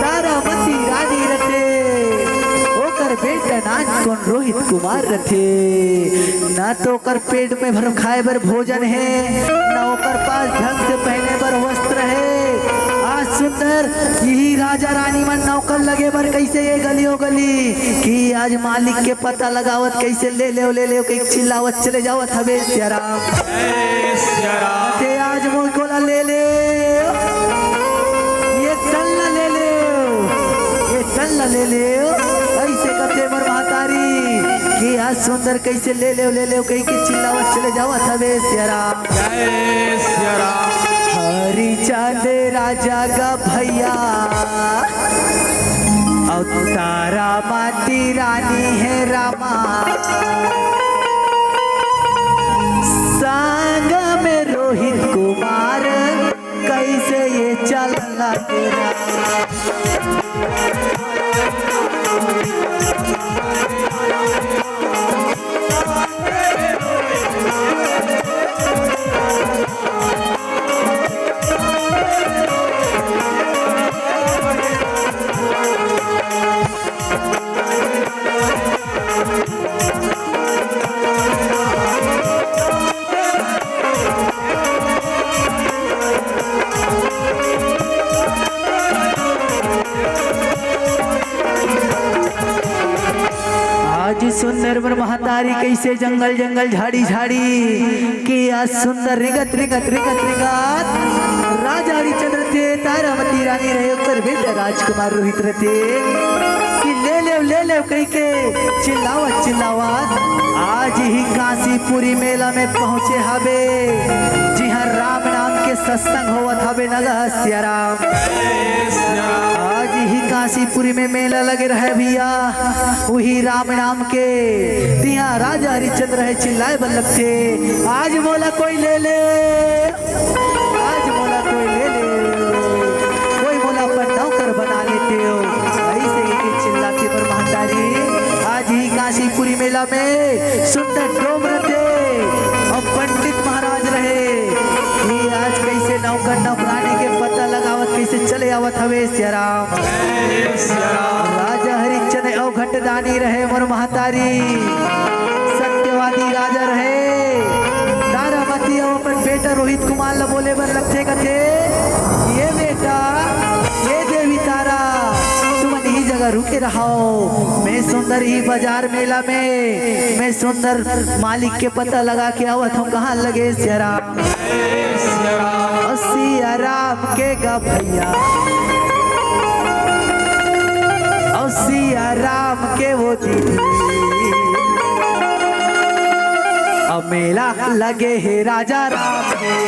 तारामती रानी रथे, ओकर बेटा नानकुन रोहित कुमार रथे। ना तो ओकर पेट में भर खाए बर भोजन हे, ना ओकर पास ढंग से पहने बर वस्त्र हे। आज सुंदर यही राजा रानी मन नौकर लगे बर कैसे ये गलियों गली कि आज मालिक के पता लगावत कैसे ले लेव, ले लेव, कहीं चिल्लावत चले जावत हवे सियाराम। जय सिया राम। ते आज मोर कोला ले लेव, ये तन ला ले लेव, ये तन ला ले लेव। ऐसे कथे मोर महतारी कि आज सुंदर कैसे ले लेव, ले लेव, कहीं के चिल्लावत चले जावत हवे सियाराम। जय सिया राम। हरिचंद राजा का भैया, अउ तारा माती रानी हे रामा, संग में रोहित कुमार, कैसे ये चलना तेरा। आज सुंदर मोर महतारी कैसे जंगल जंगल झाड़ी झाड़ी कि आज सुंदर रिंगत रिंगत रिंगत रिंगत राजा हरिचंद्र थे, तारामती रानी रहे, ओकर बेटा राजकुमार रोहित रथे कि ले लेव, ले लेव कहि के चिल्लावत चिल्लावत आज ही काशीपुरी मेला में पहुंचे हबे, जिहां राम नाम के सत्संग होवत हबे। नगह सिया राम। आज ही काशीपुरी में मेला लगे रहे भैया, वही राम नाम के तिहां राजा हरिश्चंद्र हे चिल्लाए बर लगथे, आज मोला कोई ले ले, आज मोला कोई ले ले, कोई मोला अपन नौकर बना लेते हो। ऐसे ही चिल्लाथे मोर महतारी। आज ही काशीपुरी मेला में सुंदर डोम रथे अउ पंडित महाराज रहे कि आज कैसे नौकर नौकरानी के पता लगावत कैसे चले आवत हवे सिया राम। राजा हरिश्चंद्र अवघट दानी रहे मोर महतारी, सत्यवादी राजा रहे। तारामती अउ अपन बेटा रोहित कुमार ल बोले बर लगथे, कथे, "ये बेटा, ये देवी तारा, तुमन इही जगह रुके रहो, मैं सुंदर ही बाजार मेला में, मैं सुंदर मालिक के पता लगा के आवत हूँ। कहाँ लगे सिया राम? ओ सिया राम के गा भैया, ओ सिया राम के वो दीदी, अब मेला लगे हे राजा राम के।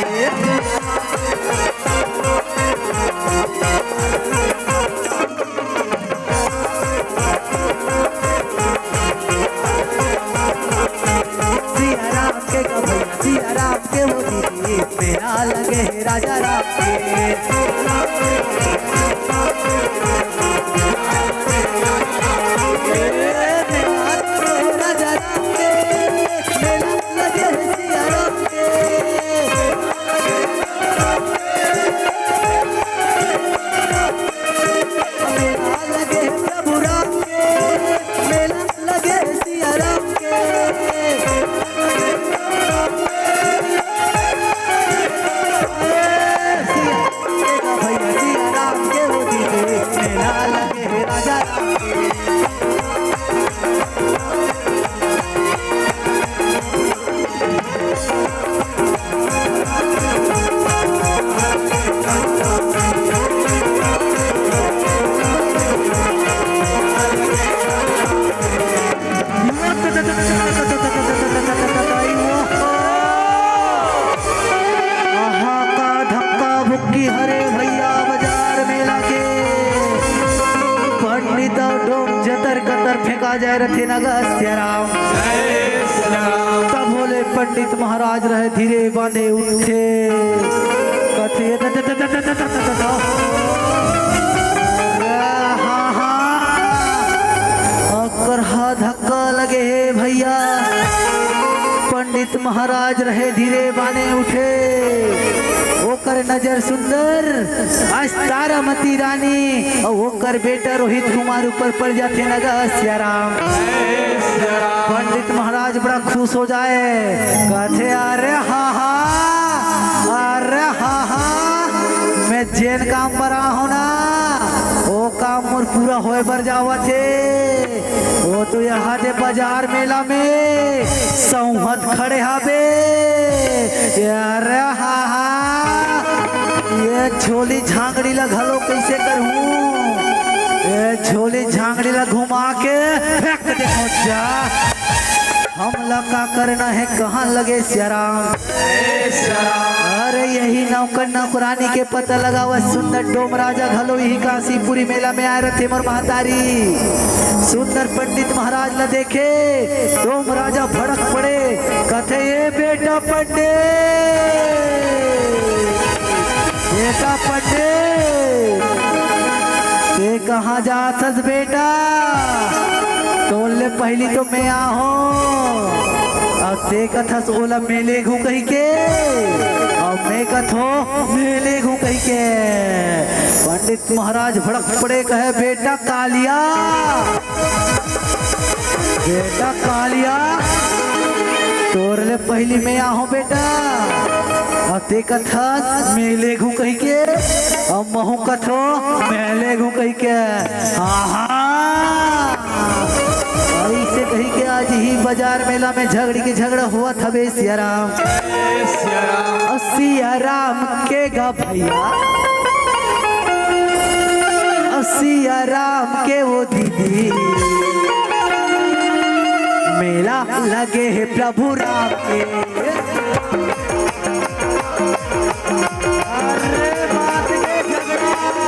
सिया राम के गा भैया, सिया राम के वो दीदी, मेला लगे हे राजा राम के। मेला लगे हे राजा राम के, मेला लगे हे सिया राम के। मेला लगे हे प्रभु राम के, मेला लगे हे सिया राम के। सिया राम के भैया, सिया राम के वो दीदी, मेला लगे हे राजा राम के। आहा, का धक्का बुक्की हरे भैया, बाजार मेला के पंडित अउ डोम जतर कतर फेंका जाए रथे न गा सिया राम। तब होले पंडित महाराज रहे धीरे बाने उठे, कथे, "the, the, the, the, the, the, the, the, the." हा, हा। ओकर हा धक्का लगे हे भैया। पंडित महाराज रहे धीरे बाने उठे, ओकर नजर सुंदर आज तारामती रानी अउ ओकर बेटा रोहित कुमार ऊपर पड़ जाथे न गा सिया राम। पंडित महाराज बड़ा खुश हो जाए, कथे, "अरे हा हा, अरे हा हा, मैं जेन काम बर आहूं ना, वो काम मोर पूरा होए बर जावत हे।" वो तो यहाँ दे बाजार मेला में सौहत खड़े हाबे। अरे हा हा, ये झोली झांगड़ी ला घलो कैसे करहूँ? ये झोली झांगड़ी ला घुमा के फेंक दे जा। हमला का करना हे, कहाँ लगे सिया राम? अरे यही नौकर नौकरानी के पता लगावत सुंदर डोम राजा घलो यही काशीपुरी मेला में आए रथे मोर महतारी। सुंदर पंडित महाराज ला देखे, डोम राजा भड़क पड़े, कथे, "ए बेटा पंडित, बेटा पंडित, ते कहाँ जात हस बेटा? तोर ले पहिली तो मैं आहूं, अब ते कथस ओला मैं लेगहूं कहिके, अब मैं कथों मैं लेगहूं कहिके।" पंडित महाराज भड़क पड़े, कहे, "बेटा कालिया, बेटा कालिया, तोर ले पहिली मैं आहूं बेटा, अब ते कथस मैं लेगहूं कहिके, अब महूं कथों मैं लेगहूं कहिके।" हा हा। अइसे कहिके आज ही बाजार मेला में झगड़ी के झगड़ा होवत हवे सिया राम। सिया राम। अउ सिया राम के गा भैया, अउ सिया राम के वो दीदी, मेला लगे हे प्रभु राम के। अरे बात के झगड़ा।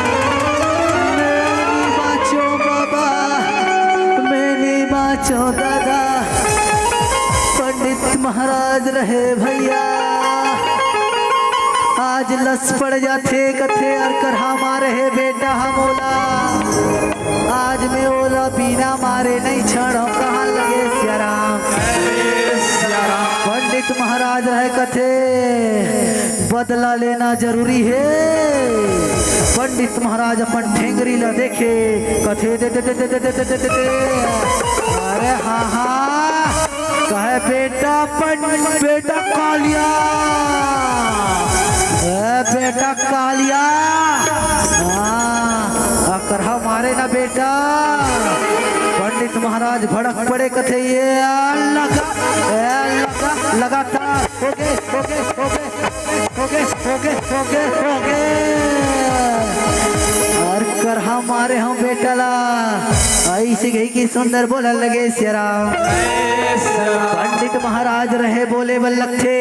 मैं नहीं बाँचों बाबा, मैं नहीं बाँचों दादा। पंडित महाराज रहे भैया, आज लस पड़ जाथे, कथे, "अरे करहा मारे हे बेटा हमोला, आज मैं ओला बिना मारे नहीं छोड़ों।" कहाँ लगे सिया राम? पंडित पंडित महाराज रहे कथे, बदला लेना जरूरी हे। पंडित महाराज अपन ठेंगरी ला देखे, कथे, दे, दे, दे। अरे हाँ, हाँ, कहे, "बेटा पं-, बेटा कालिया, ए बेटा कालिया, हाँ, अकरहा मारे ना बेटा।" पंडित महाराज भड़क पड़े, कथे, "ये आ लगा, ए लगा, लगातार हो गे, हो गे, हो गे।" अउ करहा मारे हंव बेटा ला, अइसे कहिके सुंदर बोलन लगे सियाराम। पंडित महाराज रहे बोले बर लगथे,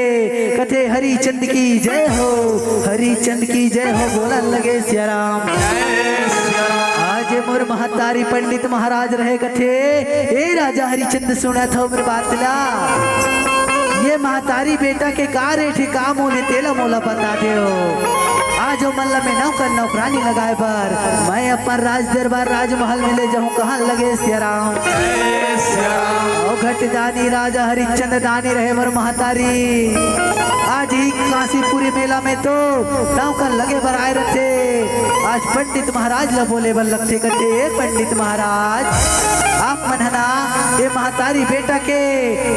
कथे, "हरिचंद की जय हो, हरिचंद की जय हो," बोलन लगे सियाराम। आज मोर महतारी पंडित महाराज रहे कथे, "ए राजा हरिचंद, सुनत हव मोर बात ला? ये महतारी बेटा के का रेट हे, का मोल हे, तेला मोला बता देव। आज ओमन ला मैं नौकर नौकरानी लगाए बर मैं अपन राज दरबार राजमहल में ले जाहूं," कहन लगे सियाराम। अउ घट दानी राजा हरिचंद दानी रहे मोर महतारी। आज ही कांसीपुरी मेला में तो नौकर लगे बर आए रथे। आज पंडित महाराज ला बोले बर लगथे, कथे, "ए पंडित महाराज, आप मन ह ना ए महतारी बेटा के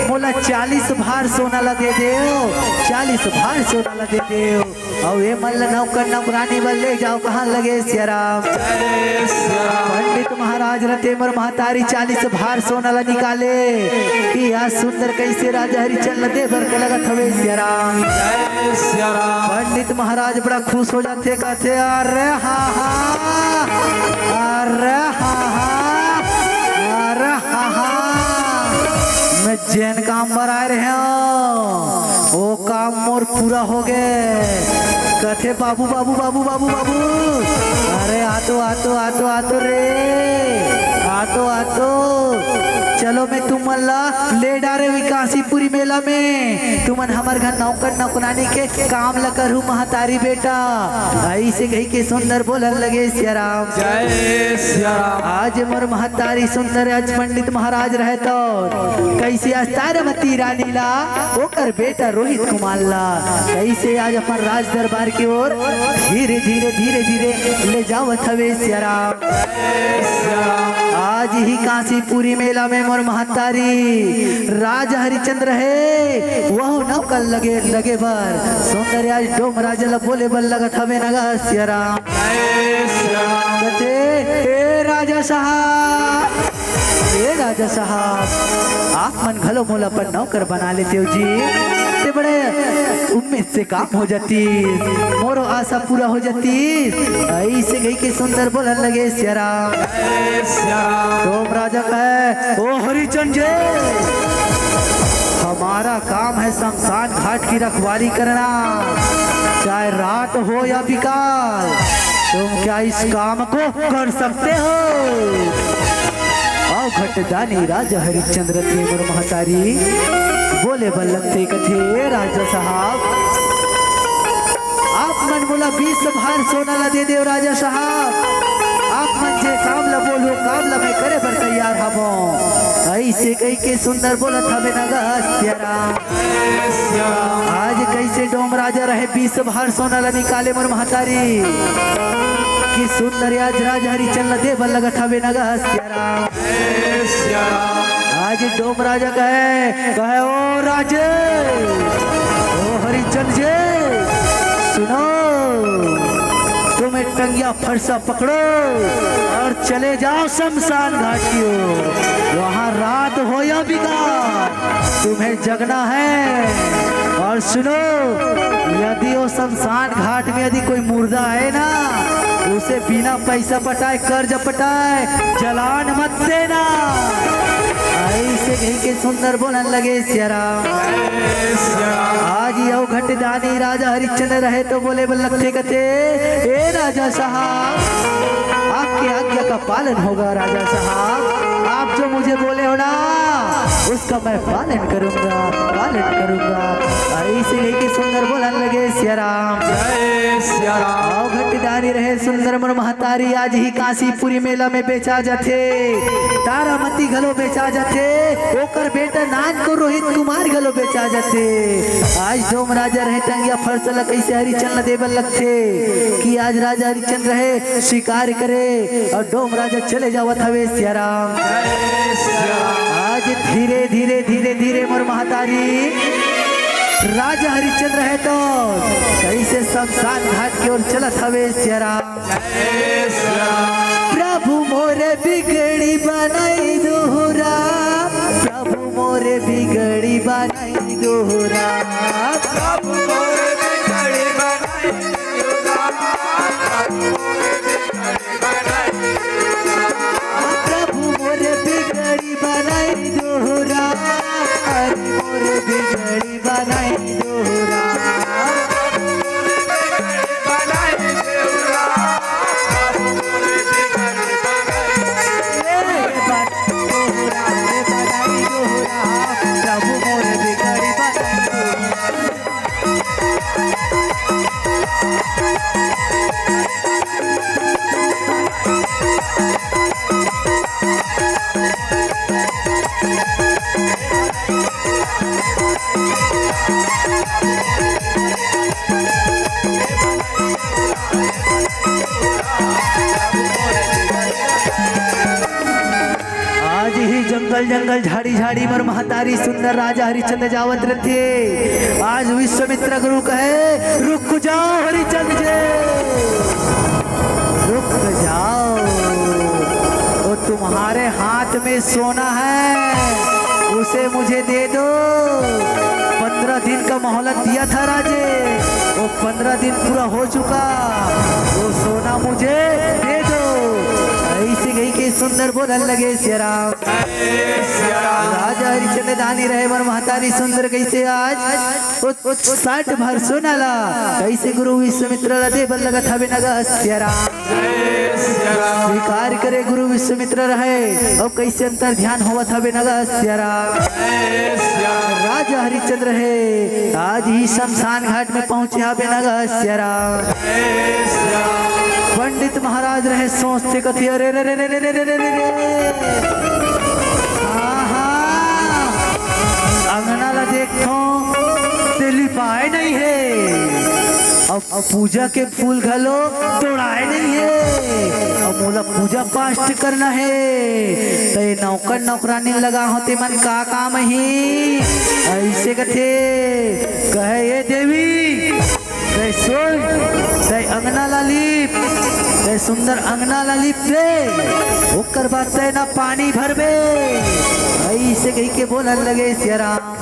मोला चालीस भार सोना ला दे देव, चालीस भार सोना ला दे देव, अउ एमन ला नौकर नौकरानी बर ले जाव," कहन लगे सियाराम। पंडित महाराज रथे मोर महतारी चालीस भार सोना ला निकाले कि आज सुंदर कइसे राजा हरिचंद ला दे बर के लगत हवे सियाराम। पंडित महाराज बड़ा खुश हो जाथे, कथे, "अरे हा हा, अरे हा हा, अरे हा हा, मैं जेन काम बर आए रहेंव, ओ काम मोर पूरा हो गे।" कथे, "बाबू, बाबू, बाबू, बाबू, बाबू, अरे आतो, आतो, आतो, आतो रे, आतो, आतो, चलो मैं तुमन ला ले डारे विकासीपुरी मेला में, तुमन हमर घर नौकर नौकरानी के काम ला करहू महतारी बेटा।" अइसे कहिके सुंदर बोलन लगे सियाराम। जय सियाराम। आज मोर महतारी सुंदर, आज पंडित महाराज रहे तो कइसे आज तारावती रानी ला ओकर बेटा रोहित कुमार ला कइसे आज अपन राज दरबार के ओर धीरे धीरे, धीरे धीरे ले जावत हवे सियाराम। आज ही कांसीपुरी मेला में मोर महतारी राजा हरिचंद रहे, वहू नौकर लगे, लगे बर सुंदर आज डोम राजा ला बोले बर लगत हवे नगा सियाराम। कथे, "ए राजा साहब, ए राजा साहब, आप मन घलो मोला अपन नौकर बना लेतेव जी, ते बड़े उम्मीद से काम हो जातीस, मोरो आशा पूरा हो जातीस।" अइसे कहिके सुंदर बोलन लगे सियाराम। डोम राजा कहे, "ओ हरिचंद जी, हमारा काम है शमशान घाट की रखवाली करना, चाहे रात हो या बिकाल, तुम क्या इस काम को कर सकते हो?" अउ घटदानी राजा हरिचंद रथे मोर महतारी बोले बर लगथे, कथे, "ए राजा साहब, आप मन मोला बीस भार सोना ला दे देव राजा साहब, आप मन जे काम ला बोलहू, काम ला मैं करे बर तैयार हवं।" अइसे कहिके सुंदर बोलत हवे नगा सियाराम। आज कइसे डोम राजा रहे बीस भार सोना ला निकाले मोर महतारी कि सुंदर आज राजा हरिचंद ला दे बर लगत हवे नगा सियाराम। आज डोम राजा कहे, कहे, "ओ राजे, ओ हरिचंद जी, सुनो, तुम एक टंगिया फरसा पकड़ो और चले जाओ शमशान घाट की ओर। वहाँ रात हो या बिकाल, तुम्हें जगना है। और सुनो, यदि वो शमशान घाट में यदि कोई मुर्दा है ना, उसे बिना पैसा पटाए, कर्ज पटाए, जलान मत देना।" अइसे कहिके सुंदर बोलन लगे सियाराम। आज यह घटदानी राजा हरिश्चंद्र रहे तो बोले बर लगथे, कथे, "ए राजा साहब, आपके आज्ञा का पालन होगा राजा साहब, आप जो मुझे बोले हो ना, उसका मैं पालन करूंगा, पालन करूंगा।" अइसे कहिके सुंदर बोलन लगे सियाराम। जय सियाराम। अउ घटदानी रहे सुंदर मोर महतारी, आज ही काशीपुरी मेला में बेचा जाथे। तारामती घलो बेचा जाथे, ओकर बेटा नानकुन रोहित कुमार घलो बेचा जाथे। आज डोम राजा रहे टंगिया फरसा ल कइसे हरिचंद ल देबर लगथे कि आज राजा हरिचंद रहे शिकार करे अउ डोम राजा चले जावत हवे सियाराम। आज धीरे धीरे धीरे धीरे मोर महतारी राजा हरिचंद रहे तो कइसे शमशान घाट के ओर चलत हवे सियाराम। प्रभु मोर बिगड़ी बनाई दोहरा, प्रभु मोर बिगड़ी बनाई दोहरा। प्रभु मोर बिगड़ी बनाई दोहरा, प्रभु मोर बिगड़ी बनाई दोहरा। प्रभु मोर बिगड़ी बनाई दोहरा, अरे मोर बिगड़ी बनाई दोहरा। आज ही जंगल जंगल झाड़ी झाड़ी मोर महतारी सुंदर राजा हरिचंद जावत रथे। आज विश्वामित्र गुरु कहे, "रुक जाओ हरिचंद जी, रुक जाओ।" वो तुम्हारे हाथ में सोना है, उसे मुझे दे दो। पन्द्रह दिन का मोहलत दिया था राजे, वो पन्द्रह दिन पूरा हो चुका, वो सोना मुझे दे दो। अइसे कहिके सुंदर बोलन लगे सियाराम। राजा हरिचंद दानी रहे मोर महतारी सुंदर कइसे आज ओ, ओ, ओ साठ भर सोना ला कइसे गुरु विश्वामित्र ला दे बर लगत हवे नगा सियाराम। स्वीकार करे गुरु विश्वामित्र रहे, अउ कइसे अंतर ध्यान होवत हवे नगा सियाराम। राजा हरिचंद रहे, आज ही शमशान घाट में पहुंचे हवे नगा सियाराम। पंडित महाराज रहे, सोचथे कथे, "अरे रे रे रे रे रे रे रे रे रे, आहा, अंगना ला देखथों ते लिपाए नइ हे, अउ पूजा के फूल घलो तोड़ाए नइ हे, अउ मोला पूजा पाठ करना हे, ते नौकर नौकरानी लगा हों ते मन का काम ही?" अइसे कथे, कहे, "ए देवी, तै सोच, तै अंगना ला लीप, तै सुंदर अंगना ला लीप दे, ओकर बाद तै ना पानी भरबे।" अइसे कहिके बोलन लगे सियाराम।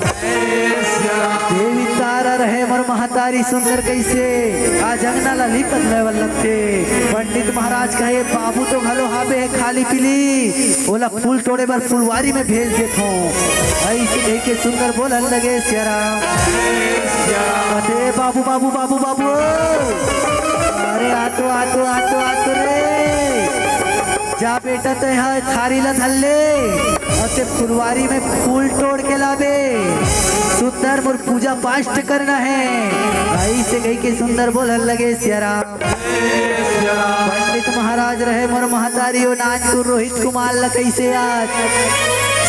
देवी तारा रहे मोर महतारी सुंदर कइसे आज अंगना ला लीपत लेवल लगथे। पंडित महाराज कहे, "बाबू तो घलो हाबे हे खाली पीली, ओला फूल तोड़े बर फुलवारी में भेज देथों।" अइसे कहिके सुंदर बोलन लगे सियाराम। अरे बाबू, बाबू, बाबू, बाबू, अरे आतो, आतो, आतो, आतो रे। जा बेटा, तैं हा थारी ला धर ले, अउ ते फुलवारी में फूल तोड़ के लाबे। सुंदर मोर पूजा पाठ करना हे। अइसे कहिके सुंदर बोलन लगे सियाराम। पंडित महाराज रहे मोर महतारी ओ नानकुन रोहित कुमार ला कइसे आज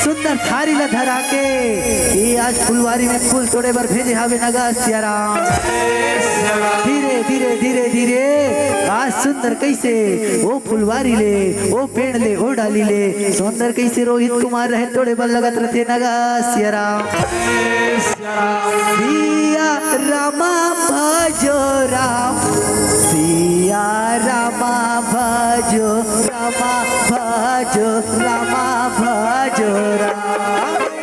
सुंदर थारी ला धरा के ये आज फुलवारी में फूल तोड़े बर भेजे हावे नगा सियाराम। धीरे धीरे धीरे धीरे आज सुंदर कइसे ओ फुलवारी ले, ओ पेड़ ले, ओ डाली ले सुंदर कइसे रोहित कुमार रहे तोड़े बर लगत रथे नगा सियाराम। सिया रामा भजो राम, सिया रामा भजो रामा, भजो रामा, भजो राम।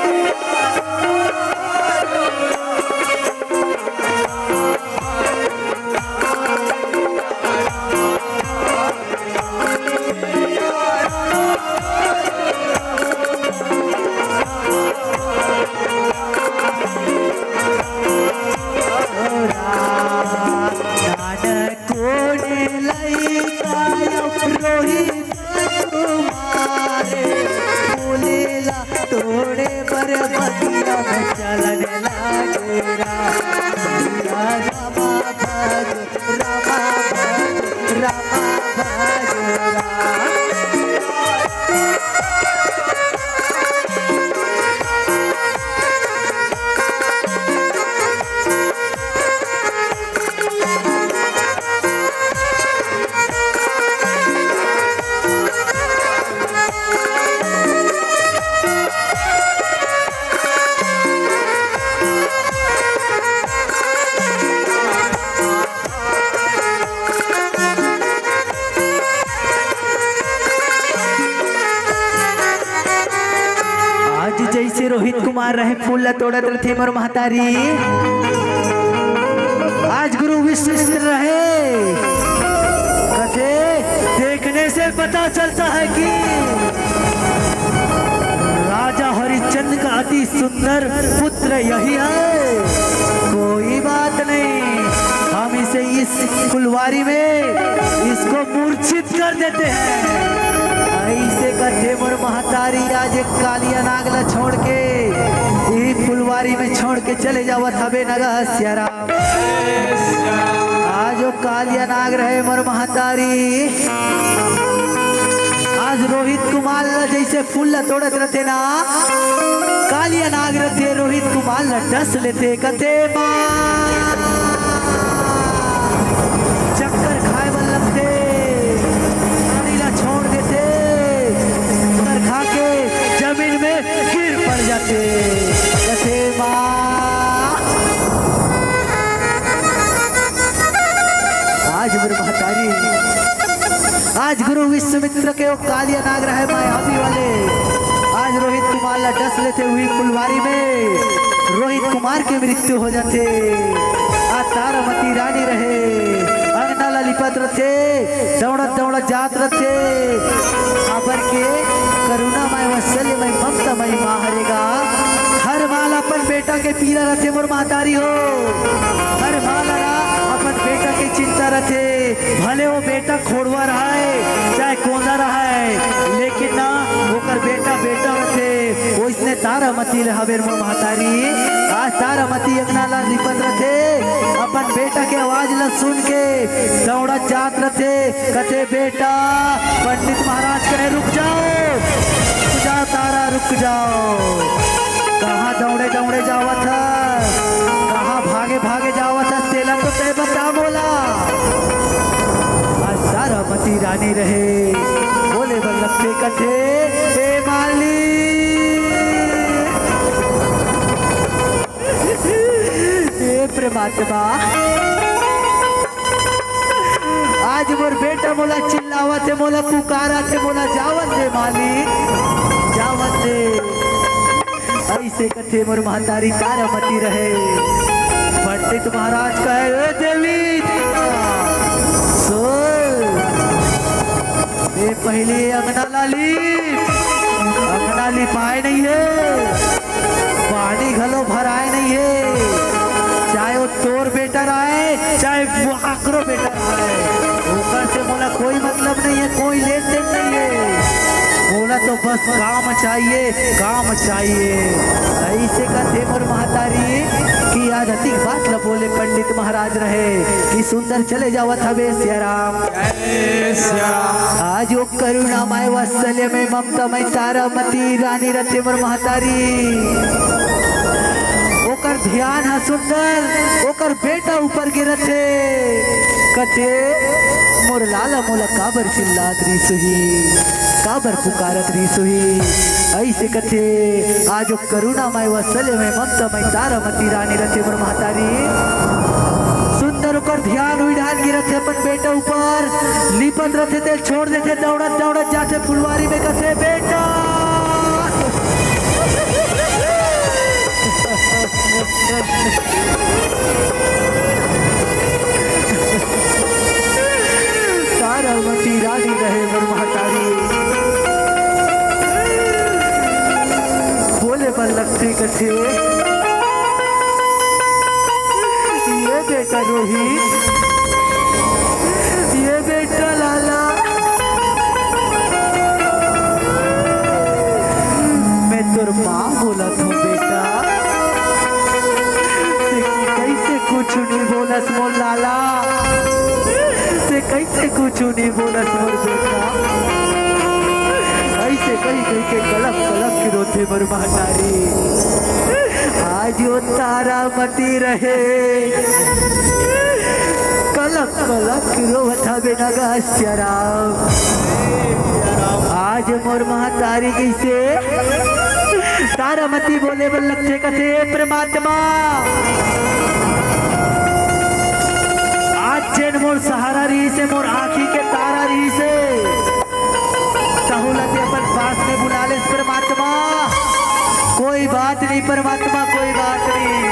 मार रहे, फूल ला तोड़त रथे मोर महतारी। आज गुरु विश्वामित्र रहे, कथे, देखने से पता चलता है कि राजा हरिश्चंद्र का अति सुंदर पुत्र यही है। कोई बात नहीं, हम इसे इस फुलवारी में इसको मूर्छित कर देते हैं। ऐसे कथे मोर महतारी, आज एक कालिया नाग ला छोड़ के ये फुलवारी में छोड़ के चले जावत हबे नगा सियाराम। आज वो कालिया नाग रहे मोर महतारी, आज रोहित कुमार ला जैसे फूल ला तोड़त रथे ना, कालिया नाग रथे, रोहित कुमार ला डस लेथे, कथे माँ, चक्कर खाए बर लगथे, पानी ला छोड़ देथे, चक्कर खा के जमीन में गिर पड़ जाथे, कथे माँ। आज मोर महतारी, आज गुरु विश्वामित्र के वो कालिया नाग रहे मायावी वाले, आज रोहित कुमार ला डस लेथे हुई फुलवारी में, रोहित कुमार के मृत्यु हो जाथे। आज तारामती रानी रहे, अंगना ला लिपत रथे, दौड़त दौड़त जात रथे। काबर के करुणा मय, वात्सल्य मय, ममता मय माँ हरे गा, हर माँ ला अपन बेटा के पीरा रथे मोर महतारी हो, हर माँ ला अपन बेटा के चिंता रथे। भले वो बेटा खोड़वा रहय, चाहे कोंदा रहय, लेकिन ना, ओकर बेटा बेटा रथे। ओइसने तारामती ले हबे मोर महतारी। आज तारामती अंगना ला लिपत रथे, अपन बेटा के आवाज ला सुन के दौड़त जात रथे। कथे, "बेटा।" पंडित महाराज कहे, "रुक जाओ, रुक जाओ तारा, रुक जाओ।" कहाँ दौड़े दौड़े जावत हस, कहाँ भागे भागे जावत हस, तेला तो तय बता मोला। आज तारामती रानी रहे, बोले बर लगथे, कथे, "ए मालिक, ए परमात्मा, आज मोर बेटा मोला चिल्लावत हे, मोला पुकारत हे, मोला जावन दे मालिक, जावन दे।" ऐसे कथे मोर महतारी तारामती रहे। पंडित महाराज कहे, "ए देवी, सुन, ए पहली अंगना ला लीप, अंगना लिपाए नहीं हे, पानी घलो भराए नहीं हे, चाहे वो तोर बेटा रहय, चाहे वो काकरो बेटा रहय, ओकर से मोला कोई मतलब नहीं हे, कोई लेन देन नहीं हे। मोला तो बस काम चाहिए, काम चाहिए।" ऐसे कथे मोर महतारी कि आज अतिक बात ल बोले पंडित महाराज रहे कि सुंदर चले जावत हवे सियाराम। जय सियाराम। आज वो करुणा मय, वात्सल्य मय, ममता मय तारामती रानी रथे मोर महतारी, ओकर ध्यान ह सुंदर ओकर बेटा ऊपर गे रथे। कथे, "मोर लाला मोला काबर चिल्लात रिहिस होही, काबर पुकारत रिहिस होही?" ऐसे कथे। आज वो करुणा मय, वात्सल्य मय, ममता मय तारामती रानी रथे मोर महतारी। सुंदर ओकर ध्यान उइढ़ान गे रथे अपन बेटा ऊपर, लिपत रथे, तेल छोड़ देथे, दौड़त दौड़त जाथे फुलवारी में, कथे, "बेटा।" तारामती रानी रहे मोर महतारी, बोले बर लगथे, कथे, "ये बेटा रोहित, ये बेटा लाला, मैं तोर माँ बोलत हूँ बेटा, ते कइसे कुछु नहीं बोलस मोर लाला, ते कइसे कुछु नहीं बोलस मोर बेटा।" ऐसे कही कही के कलप कलप के रोथे मोर महतारी। आज वो तारामती रहे, कलप कलप के रोवत हवे नगा सियाराम। आज मोर महतारी जैसे तारामती बोले बर लगथे, कथे, "हे परमात्मा, आज जेन मोर सहारा रहिसे, मोर आँखी के तारा रहिसे, तहू ला ते अपन पास में बुला लेस परमात्मा।" कोई बात नहीं परमात्मा, कोई बात नहीं।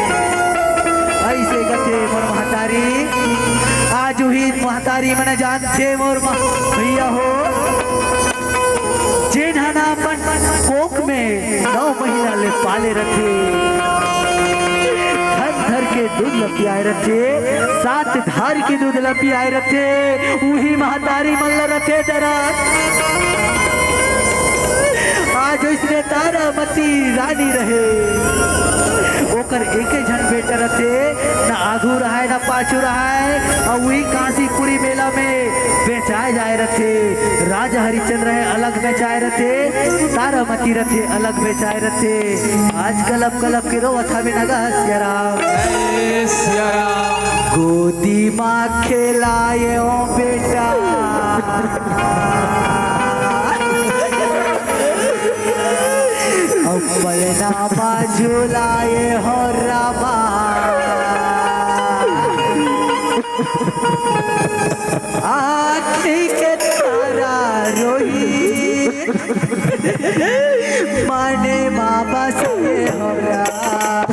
अइसे कथे मोर महतारी, आज उही महतारी मन जानथे मोर मह-, भैया हो, जेन ह ना अपन कोख में नौ महीना ले पाले रथे, थन थन के दूध ल पियाए रथे, सात धार के दूध ल पियाए रथे, उही महतारी मन ल रथे दरद। आज ओइसने तारामती रानी रहे, ओकर एके झन बेटा रथे, न आगू रहय, न पाछू रहय, अउ उही कांसीपुरी मेला में बेचाए जाए रथे। राजा हरिचंद रहे, अलग बेचाए रथे, तारामती रथे, अलग बेचाए रथे। आज कलप कलप के रोवत हवे नगा सिया राम। जय सिया राम। गोदी मा खेलाए ओ बेटा, अउ पलना मा झुलाए हो रामा। आँखी के तारा रोही, मने मा बसे हो राम।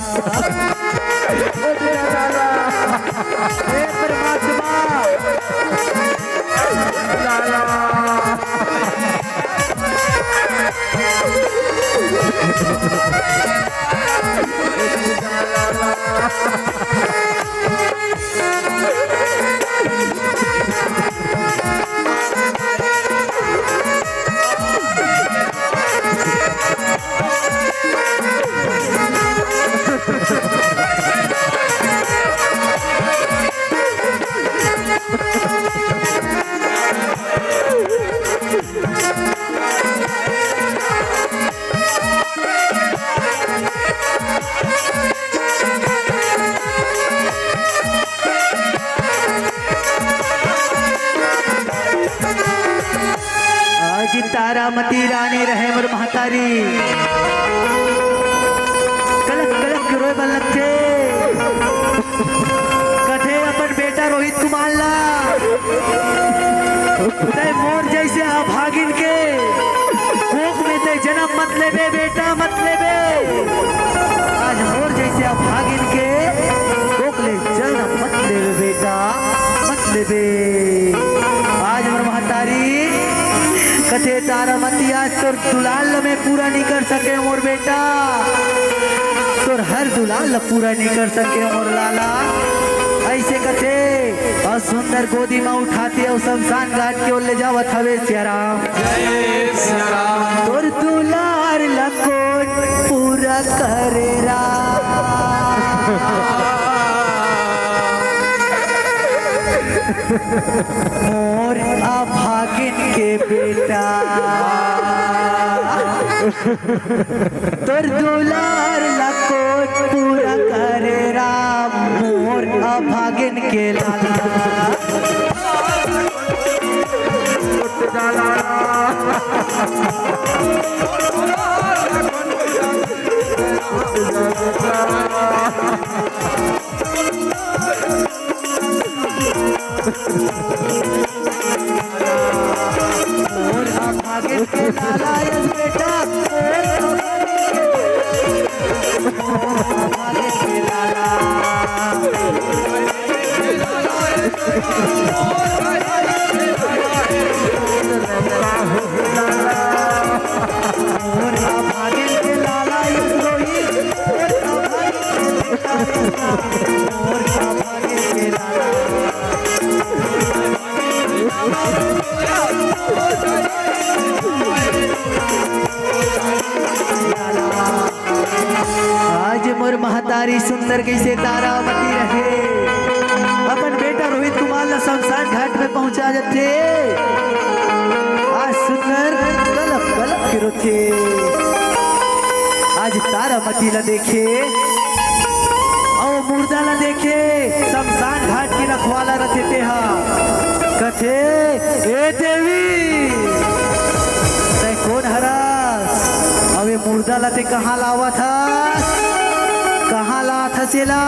हे परमात्मा। आज तारामती रानी रहे मोर महतारी, कलक कलक के रोए बर लगथे। कथे अपन बेटा रोहित कुमार ला, "तै मोर जइसे अभागिन के कोख में तै जनम मत लेबे बेटा, मत लेबे। आज मोर जइसे अभागिन के कोख ले जनम मत लेबे बेटा, मत लेबे।" आज मोर महतारी कथे, "तारामती, आज तोर दुलार ल मैं पूरा नइ कर सके मोर बेटा, तोर हर दुलार ल पूरा नइ कर सके मोर लाला।" अइसे कथे अउ सुंदर गोदी म उठाथे अउ शमशान घाट के ओर ले जावत हवे सिया राम। जय सिया राम। तोर दुलार ल कोन पूरा करे राम। मोर अभागिन के बेटा, तोर दुलार ला कोन पूरा करे राम, मोर अभागिन के लाला। मोर अभागिन के लाला यस बेटा, मोर अभागिन के लाला। मोर अभागिन के लाला यस रोही, मोर अभागिन के लाला, मोर अभागिन के लाला। आज मोर महतारी सुंदर कइसे तारामती रहे, अपन बेटा रोहित कुमार ला शमशान घाट में पहुंचा जथे। आज सुंदर कलप कलप के रोथे। आज तारामती ला देखे, अउ मुर्दा ला देखे, शमशान घाट के रखवाला रथे तेहा। कथे, "ए देवी, तैं कोन हरस? अउ ए मुर्दा ला तैं कहाँ लावत हस? कहाँ लात हस एला?"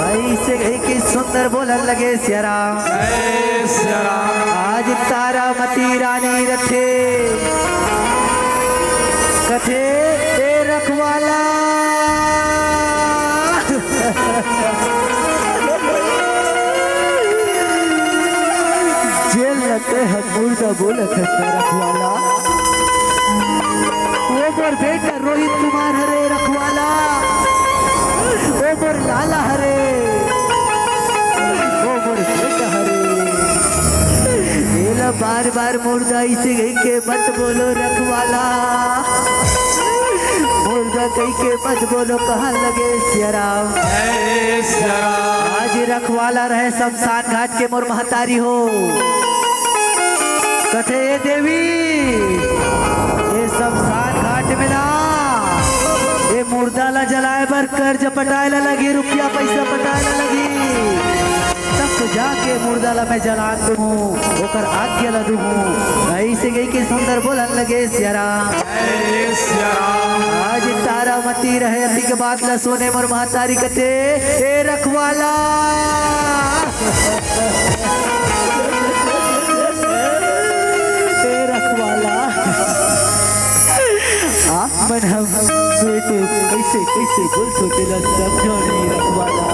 अइसे कहिके सुंदर बोलन लगे सिया राम। जय सिया राम। आज तारामती रानी रथे, कथे, "ए ए ह मुर्दा बोलत हे रखवाला। ओ मोर बेटा रोहित कुमार हरे रखवाला। ओ मोर लाला हरे। ओ मोर बेटा हरे। एला बार बार मुर्दा इसे कहिके मत बोलो रखवाला। मुर्दा कहिके मत बोलो, कहन लगे सियाराम। जय सियाराम। आज रखवाला रहे शमशान घाट के मोर महतारी हो। कथे, "ए देवी, ए शमशान घाट में ना, ए मुर्दा ला जलाए बर कर्ज पटाए ला लगही, रुपया पइसा पटाए ला लगही, तब तो जाके मुर्दा ला मैं जलान दूहूँ, ओकर आज्ञा ला दूहूँ।" अइसे कहिके सुंदर बोलन लगे सियाराम। जय सियाराम। आज तारामती रहे अति के बात ला सुने मोर महतारी कथे, ए रखवाला, ए रखवाला, आप मन हम सोए तो कइसे कइसे बोलथो तेला समझो नहीं रखवाला।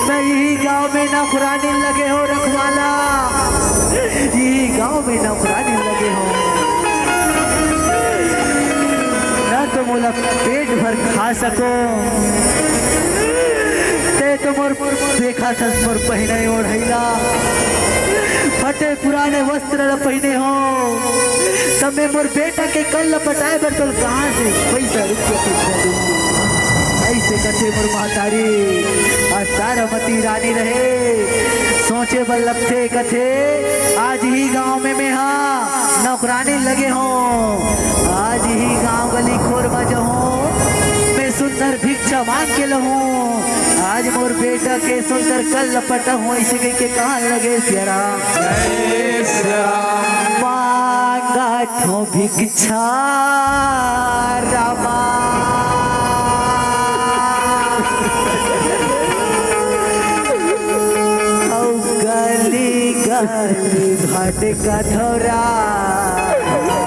मैं इही गांव में नौकरानी लगे हो रखवाला, इही गांव में नौकरानी लगे हो। ना तो मोला पेट भर खा सको, ते तो मोर देखा थस मोर पहिने ओढ़ैला, फटे पुराने वस्त्र ल पहिने हो, तब मैं मोर बेटा के कल ल पटाए बर तोल कहाँ से पैसा रुपया पैसा दूँ? अइसे कथे मोर महतारी। आज तारामती रानी रहे, सोचे बर लगथे, कथे, आज ही गांव में मैं हा नौकरानी लगे हो, आज ही गांव गली खोर म जहूँ, मैं सुंदर भिक्षा मांग के लहूँ, आज मोर बेटा के सुंदर कल ल पटाहूँ, अइसे कहिके कहन लगे सियाराम। जय सियाराम। मांगत हों भिक्षा रामा। अउ गली गली भटकत हों रामा।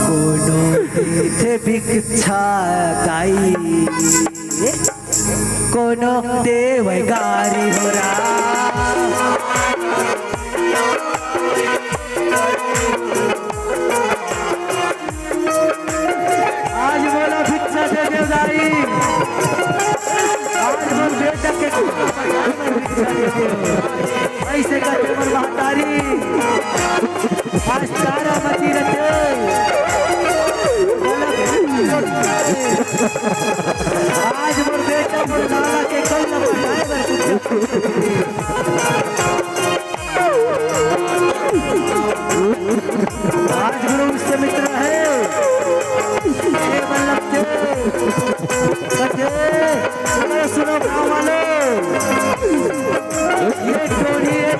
कोनो देथे भिक्षा दाई, कोनो देवय गारी हो राम। आज मोला भिक्षा दे देव दाई, आज मोर बेटा के भिक्षा दे देव। अइसे कथे मोर महतारी, आज तारामती रथे। आज मोर बेटा मोर लाला के कल ल पटाए बर कुछ। आज गुरु विश्वामित्र हे, हे बल्लभ के, कथे, सुनो, सुनो गाँव वालों, ये टोली हे,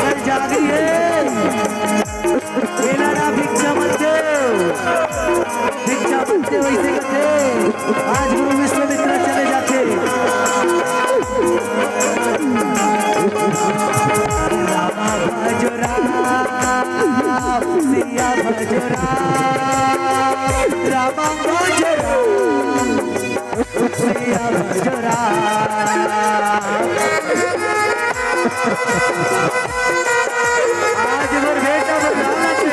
कल जागी हे, एला ना भिक्षा मत देव, भिक्षा मत देव, अइसे कथे। आज गुरु विश्वामित्र चले जाथे। रामा भजो राम, सिया भजो राम, रामा भजो राम, सिया भजो राम। आज मोर बेटा मोर लाला के।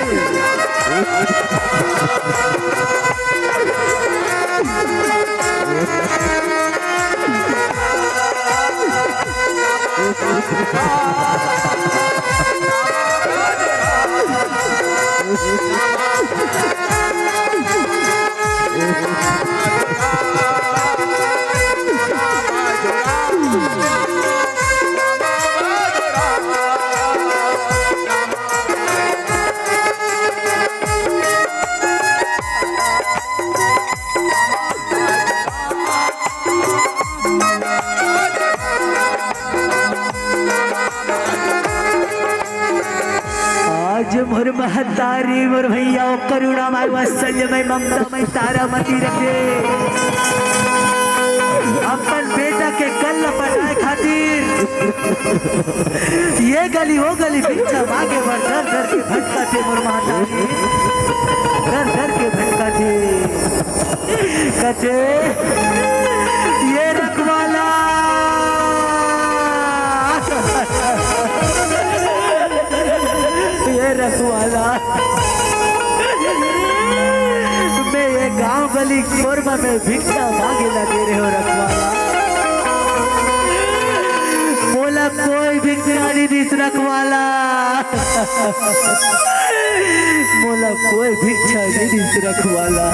आज मोर महतारी, मोर भैया, ओ करुणामय, वात्सल्यमय, ममतामय तारामती रथे अपन बेटा के कल ल पटाए खातिर ये गली वो गली भिक्षा मांगे बर दर दर के भटकाथे मोर महतारी, दर दर के भटकाथे। कथे, ये रखवा गली कोरमा में भिक्षा मांगे ला गे रहे हो रखवाला। मोला कोई भिक्षा नहीं दिस रखवाला। मोला कोई भिक्षा नहीं दिस रखवाला।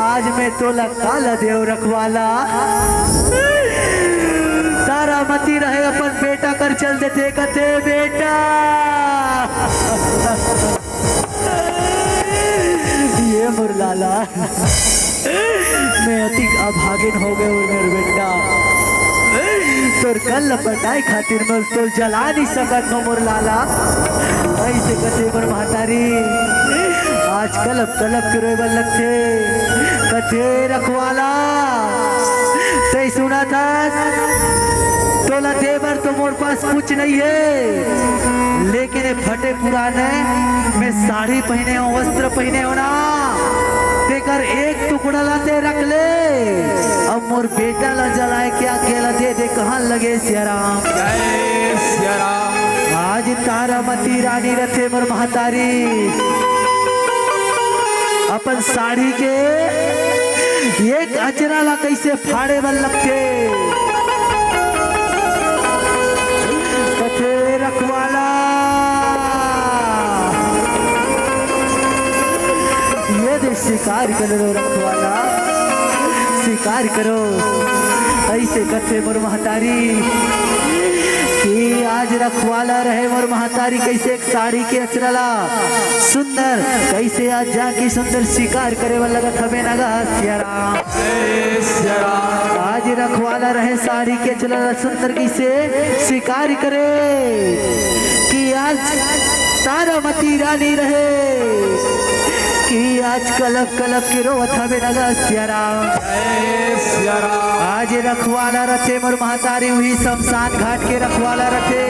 आज मैं तोला काला देव रखवाला। तारामती रहे अपन बेटा कर चल देथे, कथे बेटा। ये मोर लाला, मैं अतिक अभागिन हो गए हूँ मोर बेटा। तोर कल पटाए खातिर मैं तोर जला नहीं सकत हूँ मोर लाला। ऐसे कथे मोर महतारी, आज कलप कलप के रोए बर लगथे। कथे रखवाला, तै सुना था, तोला दे बर तो मोर पास कुछ नहीं है, लेकिन ये फटे पुराने में साड़ी पहने हो, वस्त्र पहने हो ना, तेकर एक टुकड़ा लाते रख ले। अब मोर बेटा ला जलाए के अकेला दे दे, कहाँ लगे सियाराम। जय सियाराम। आज तारामती रानी रथे मोर महतारी, अपन साड़ी के एक अचरा ला कैसे फाड़े बर लगथे। कथे रखवाला, ये दे शिकार कर लो रखवाला, शिकार करो। ऐसे कथे मोर महतारी कि आज रखवाला रहे मोर महतारी, कैसे एक साड़ी के अचरा ला सुंदर, कैसे आज जाके सुंदर शिकार करे वाला लगत हवे नगा सियाराम। जय सियाराम। आज रखवाला रहे साड़ी के अचरा ला सुंदर कैसे शिकार करे कि आज तारामती रानी रहे कि आज कलप कलप के रोवत हवे नगा सियाराम। जय सियाराम। आज रखवाला रथे मोर महतारी, उही शमशान घाट के रखवाला रथे,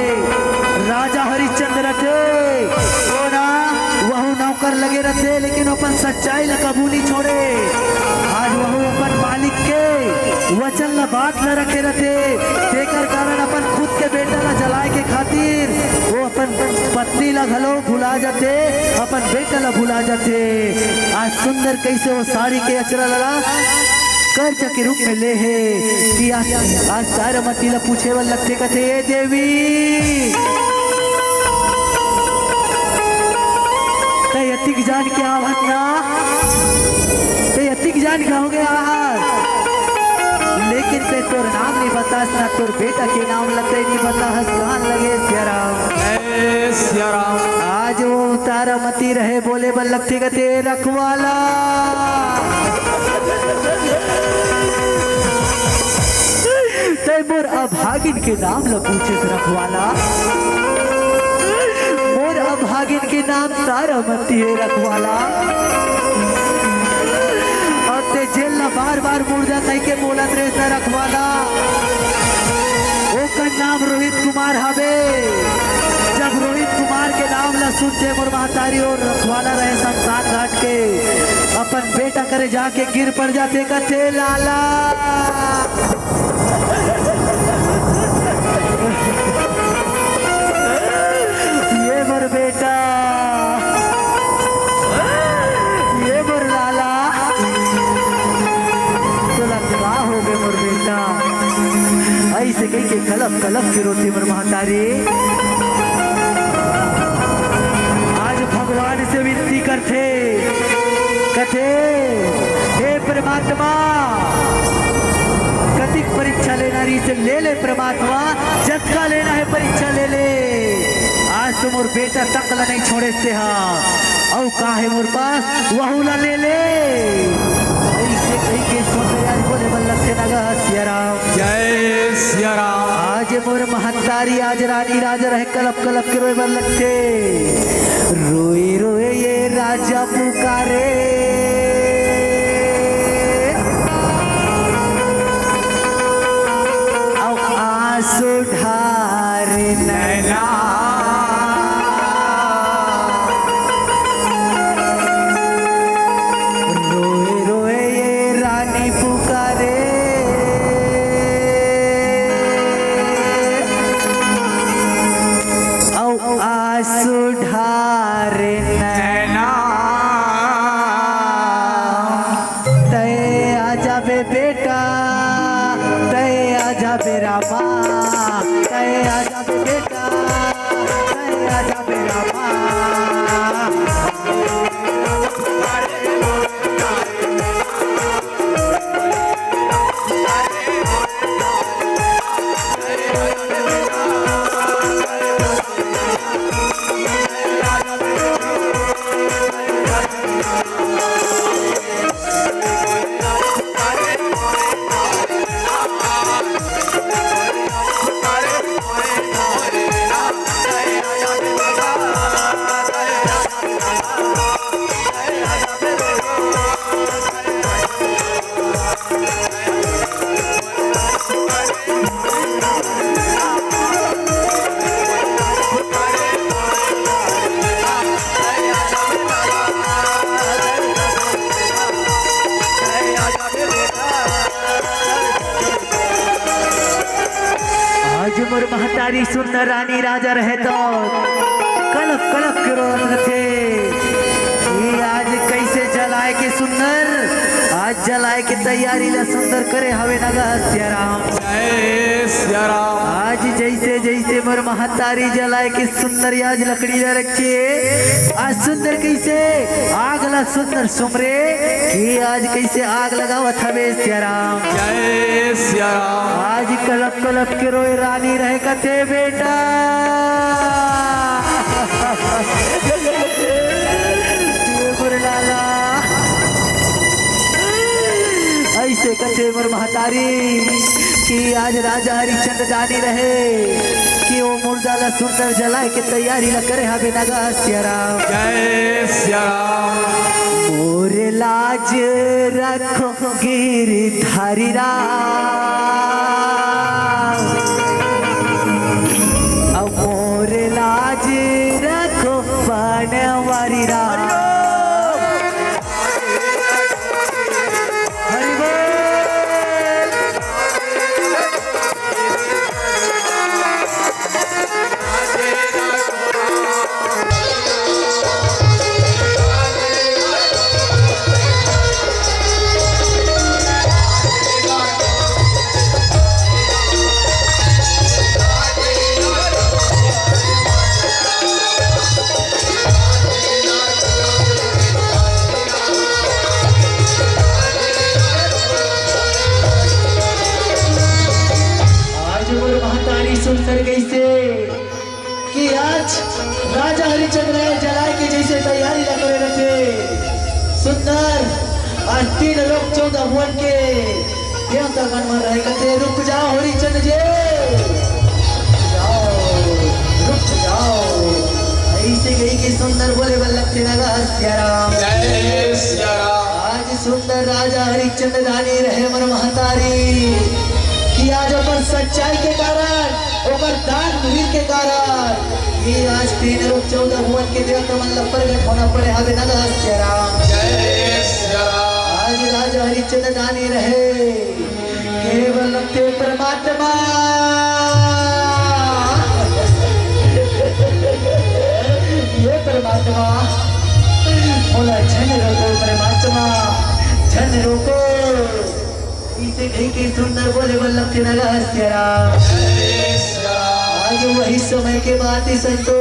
राजा हरिश्चंद्र रथे। ओ ना, वहू नौकर लगे रथे, लेकिन अपन सच्चाई ला कबू नहीं छोड़े। आज वहू अपन मालिक के वचन ला, बात ला रखे रथे, तेकर कारण अपन खुद के बेटा ला जलाए के खातिर वो अपन पत्नी ला घलो भुला जाथे, अपन बेटा ला भुला जाथे। आज सुंदर कैसे वो साड़ी के अचरा ला कर्ज के रूप में ले हे कि आज, आज तारामती ला पूछे बर लगथे, कथे, "ए देवी, तै अतिक जान के आवत ना, तै अतिक जान के हो गया आज, लेकिन तै तोर नाम नहीं बतास ना, तोर बेटा के नाम ला तै नहीं बताहस, कहाँ लगे सियाराम।" जय सियाराम। आज वो तारामती रहे बोले बर लगथे, कथे, "रखवाला, तै मोर अभागिन के नाम ल पूछे रखवाला, मोर अभागिन के नाम तारामती हे रखवाला। अब तै जेन ल बार बार मुर्दा कहिके बोलत रहे रखवाला, ओकर नाम रोहित कुमार हवे।" जब रोहित कुमार के नाम ला सुनथे मोर महतारी, वो रखवाला रहे शमशान घाट के, अपन बेटा करे जाके गिर पड़ जाथे, कथे, "लाला, ये मोर बेटा, ये मोर लाला, तोला का हो गे मोर बेटा?" ऐसे कहिके कलप कलप के रोथे मोर महतारी। आज भगवान से विनती करथे, कथे, "हे परमात्मा, कतिक परीक्षा लेना रहिसे ले ले परमात्मा, जतका लेना हे परीक्षा ले ले। आज तो मोर बेटा तक ला नहीं छोड़े से हा, अउ का हे मोर पास, वहू ला ले ले।" ऐसे कहिके सुंदर आज बोले बर लगथे नगा सियाराम। जय सियाराम। आज मोर महतारी, आज रानी राजा रहे, कलप कलप के रोए बर लगथे। रोए रोए ये राजा पुकारे, अउ आंसू ढारे नैना। रोए रोए ये रानी पुकारे, अउ आंसू ढारे नैना। बेरा मा, तैं आ जाबे बेटा, तैं आ जाबे रामा। आज मोर महतारी सुंदर रानी राजा रहे तो कलप कलप के रोवत रथे। ये आज कैसे जलाए के सुंदर, आज जलाए के तैयारी ला सुंदर करे हवे नगा सियाराम। जय सियाराम। आज जैसे जैसे मोर महतारी जलाए के सुंदर आज लकड़ी ला रखे, आज सुंदर कैसे आग ला सुंदर सुमरे कि आज कैसे आग लगावत हवे सियाराम। जय सियाराम। आज कलप कलप के रोए रानी रहे कथे बेटा। ये गुरु लाला। ऐसे कथे मोर महतारी कि आज राजा हरिचंद दानी रहे कि वो मुर्दा ला सुंदर जलाए के तैयारी ला करे हवे नगा सियाराम। जय सियाराम। मोर लाज रखो गिरधारी राम, अब मोर लाज रखो बनवारी राम। हरि बोल। आज मोर महतारी सुंदर कैसे कि आज राजा हरिचंद राय जलाए के जैसे तैयारी ला करे रथे सुंदर, आज तीन लोक चौदह भुवन के देवता मन मन रहे कथे, "रुक जाओ हरिचंद जी, रुक जाओ, रुक जाओ।" ऐसे कही के सुंदर बोले बल्लभ के नगा सियाराम। जय सियाराम। आज सुंदर राजा हरिचंद दानी रहे मोर महतारी कि आज ओकर सच्चाई के कारण, ओकर दान वीर के कारण ये आज तीन लोक चौदह भुवन के देवता मन ला प्रगट होना पड़े हवे नगा सियाराम। जय सियाराम। आज राजा हरिचंद दानी रहे केवल ते परमात्मा। ये परमात्मा, मोला झन रोको परमात्मा, झन रोको। इसे कही के सुंदर बोले बल्लभ के नगा सियाराम। आज वही समय के बात है संतो,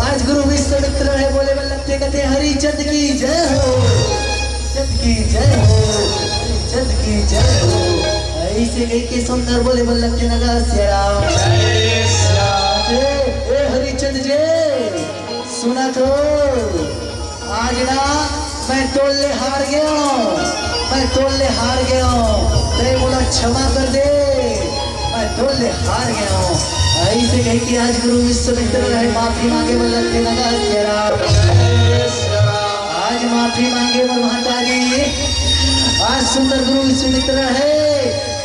आज गुरु विश्वामित्र है बोले बल्लभ के कथे हरिचंद की जय हो। चंद की जय हो, चंद की जय हो। ऐसे कही के सुंदर बोले बल्लभ के नगा सियाराम। जय सिया। ए, ए हरिचंद जी, सुना तो, आज ना मैं तोल ले हार गया हूँ, मैं तोल ले हार गया हूँ, ते मोला क्षमा कर दे, मैं तोल ले हार गया हूँ। ऐसे कही के आज गुरु विश्वामित्र रहे माफी मांगे बल्लभ के नगा सियाराम। जय सिया। आज माफी मांगे मोर महतारी। आज सुंदर गुरु विश्वामित्र है,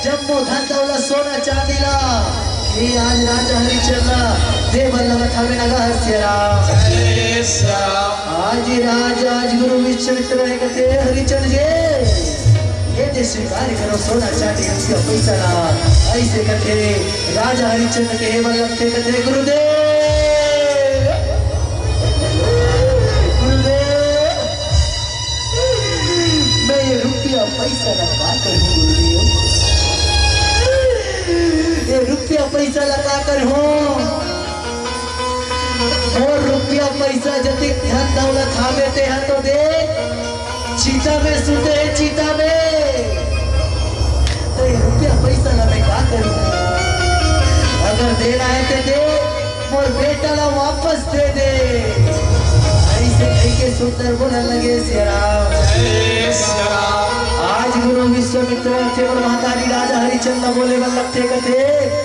जम्मो धन दौलत सोना चांदी ला, ये आज राजा हरिचंद ला दे बल्लभ थावे नगा सियाराम। जय सिया। आज राज आज गुरु विश्वामित्र है कथे हरिचंद जी, ये दे स्वीकार करो सोना चांदी रुपया पैसा ला। ऐसे कथे राजा हरिचंद के हे बल्लभ के कथे गुरुदेव, गुरुदेव, मैं ये रुपया पैसा ना का करूं गुरुदेव? ये रुपया पैसा ला का करहूं? मोर रुपया पैसा जतिक धन दौलत हावे तेहा तो दे, चिता में सुते हे चिता में। तो ये रुपया पैसा ला मैं का करूं? अगर देना है ते दे, मोर बेटा ला वापस दे दे। ऐसे कह के सुंदर बोलन लगे सिया राम। आज गुरु विश्वामित्र थे अउ महतारी राजा हरिचंद बोले बर लगथे कथे,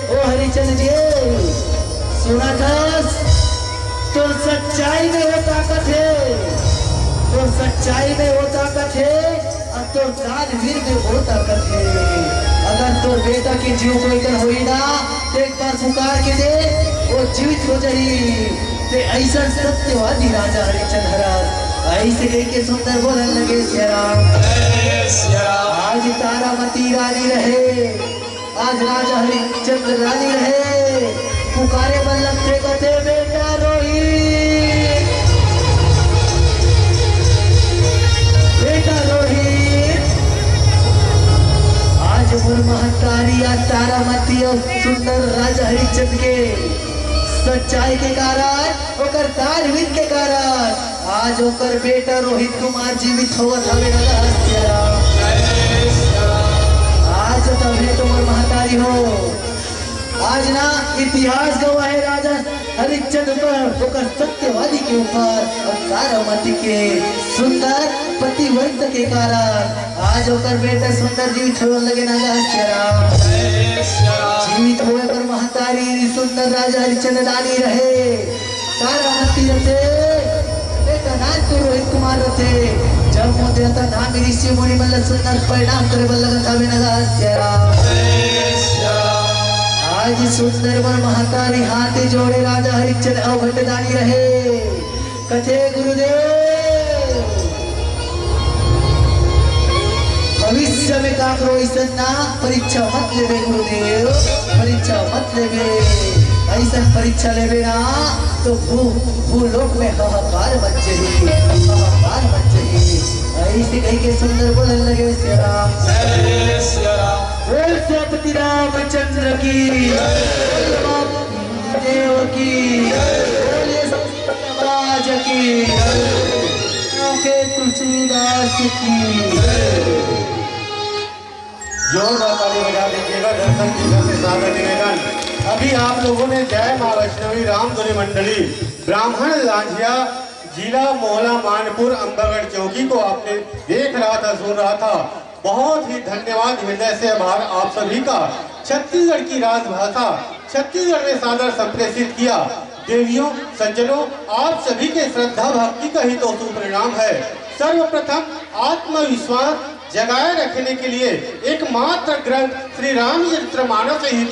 ओ हरिचंद जी, सुना थस, तोर सच्चाई में वो ताकत हे, तोर सच्चाई में वो ताकत हे, अउ तोर दानवीर में वो ताकत हे। अगर तोर बेटा के जीव कोई कर होई ना, तो एक बार पुकार के दे, वो जीवित हो जाई। ते ऐसा सत्यवादी राजा हरिचंद हरस, ऐसे कह के सुंदर बोलन लगे सिया राम। आज तारामती रानी रहे, आज राजा हरिचंद रानी रहे, पुकारे बर लगथे कथे, बेटा रोहित, बेटा रोहित, आज मोर महतारी आज तारामती अउ सुंदर राजा हरिचंद के सच्चाई के कारण, ओकर दानवीर के कारण आज ओकर बेटा रोहित कुमार जीवित होवत हवे। नमः शिवाय। आज तभे तो मोर महतारी हो, आज ना इतिहास गवाह हे राजा हरिश्चंद्र पर, ओकर सत्यवादी के ऊपर अउ तारामती के सुंदर पतिव्रत के कारण आज ओकर बेटा सुंदर जीवित होवे लगे। नमः शिवाय। जीवित होवे पर महतारी सुंदर राजा हरिश्चंद्र रानी रहे। तारामती रथे, बेटा नान तो रोहित कुमार रथे। जब मोदे अतन धामी ऋषि मुनि मन ल सुंदर प्रणाम करे बर लगत हवे। नमः शिवाय। आज सुंदर बर महतारी हाथ जोड़े राजा हरिश्चंद्र अवघट दानी रहे। कथे गुरुदेव, भविष्य में काकरो अइसन ना परीक्षा मत लेबे गुरुदेव, परीक्षा मत लेबे। अइसन परीक्षा लेबे ना तो भू भूलोक में हाहाकार मच जही, हाहाकार मच जही। ऐसे कह के सुंदर बोलन लगे सिया राम। बोल सेनापति रामचंद्र की, बोल देव की, बोलिए समाज की, के तुलसीदास की। जोरदार ताली बजा दीजिएगा। दर्शक जी, सबसे सादर निवेदन, अभी आप लोगों ने जय माँ वैष्णवी रामधुनी मंडली ब्राह्मण लांझिया, जिला मोहला मानपुर, अम्बागढ़ चौकी को आपने देख रहा था, सुन रहा था। बहुत ही धन्यवाद, हृदय से आभार आप सभी का। छत्तीसगढ़ की राजभाषा छत्तीसगढ़ में सादर संप्रेषित किया। देवियों, सज्जनों, आप सभी के श्रद्धा भक्ति का ही तो सुपरिणाम है। सर्वप्रथम आत्मविश्वास जगाए रखने के लिए एकमात्र ग्रंथ श्री रामचरित मानस ही तो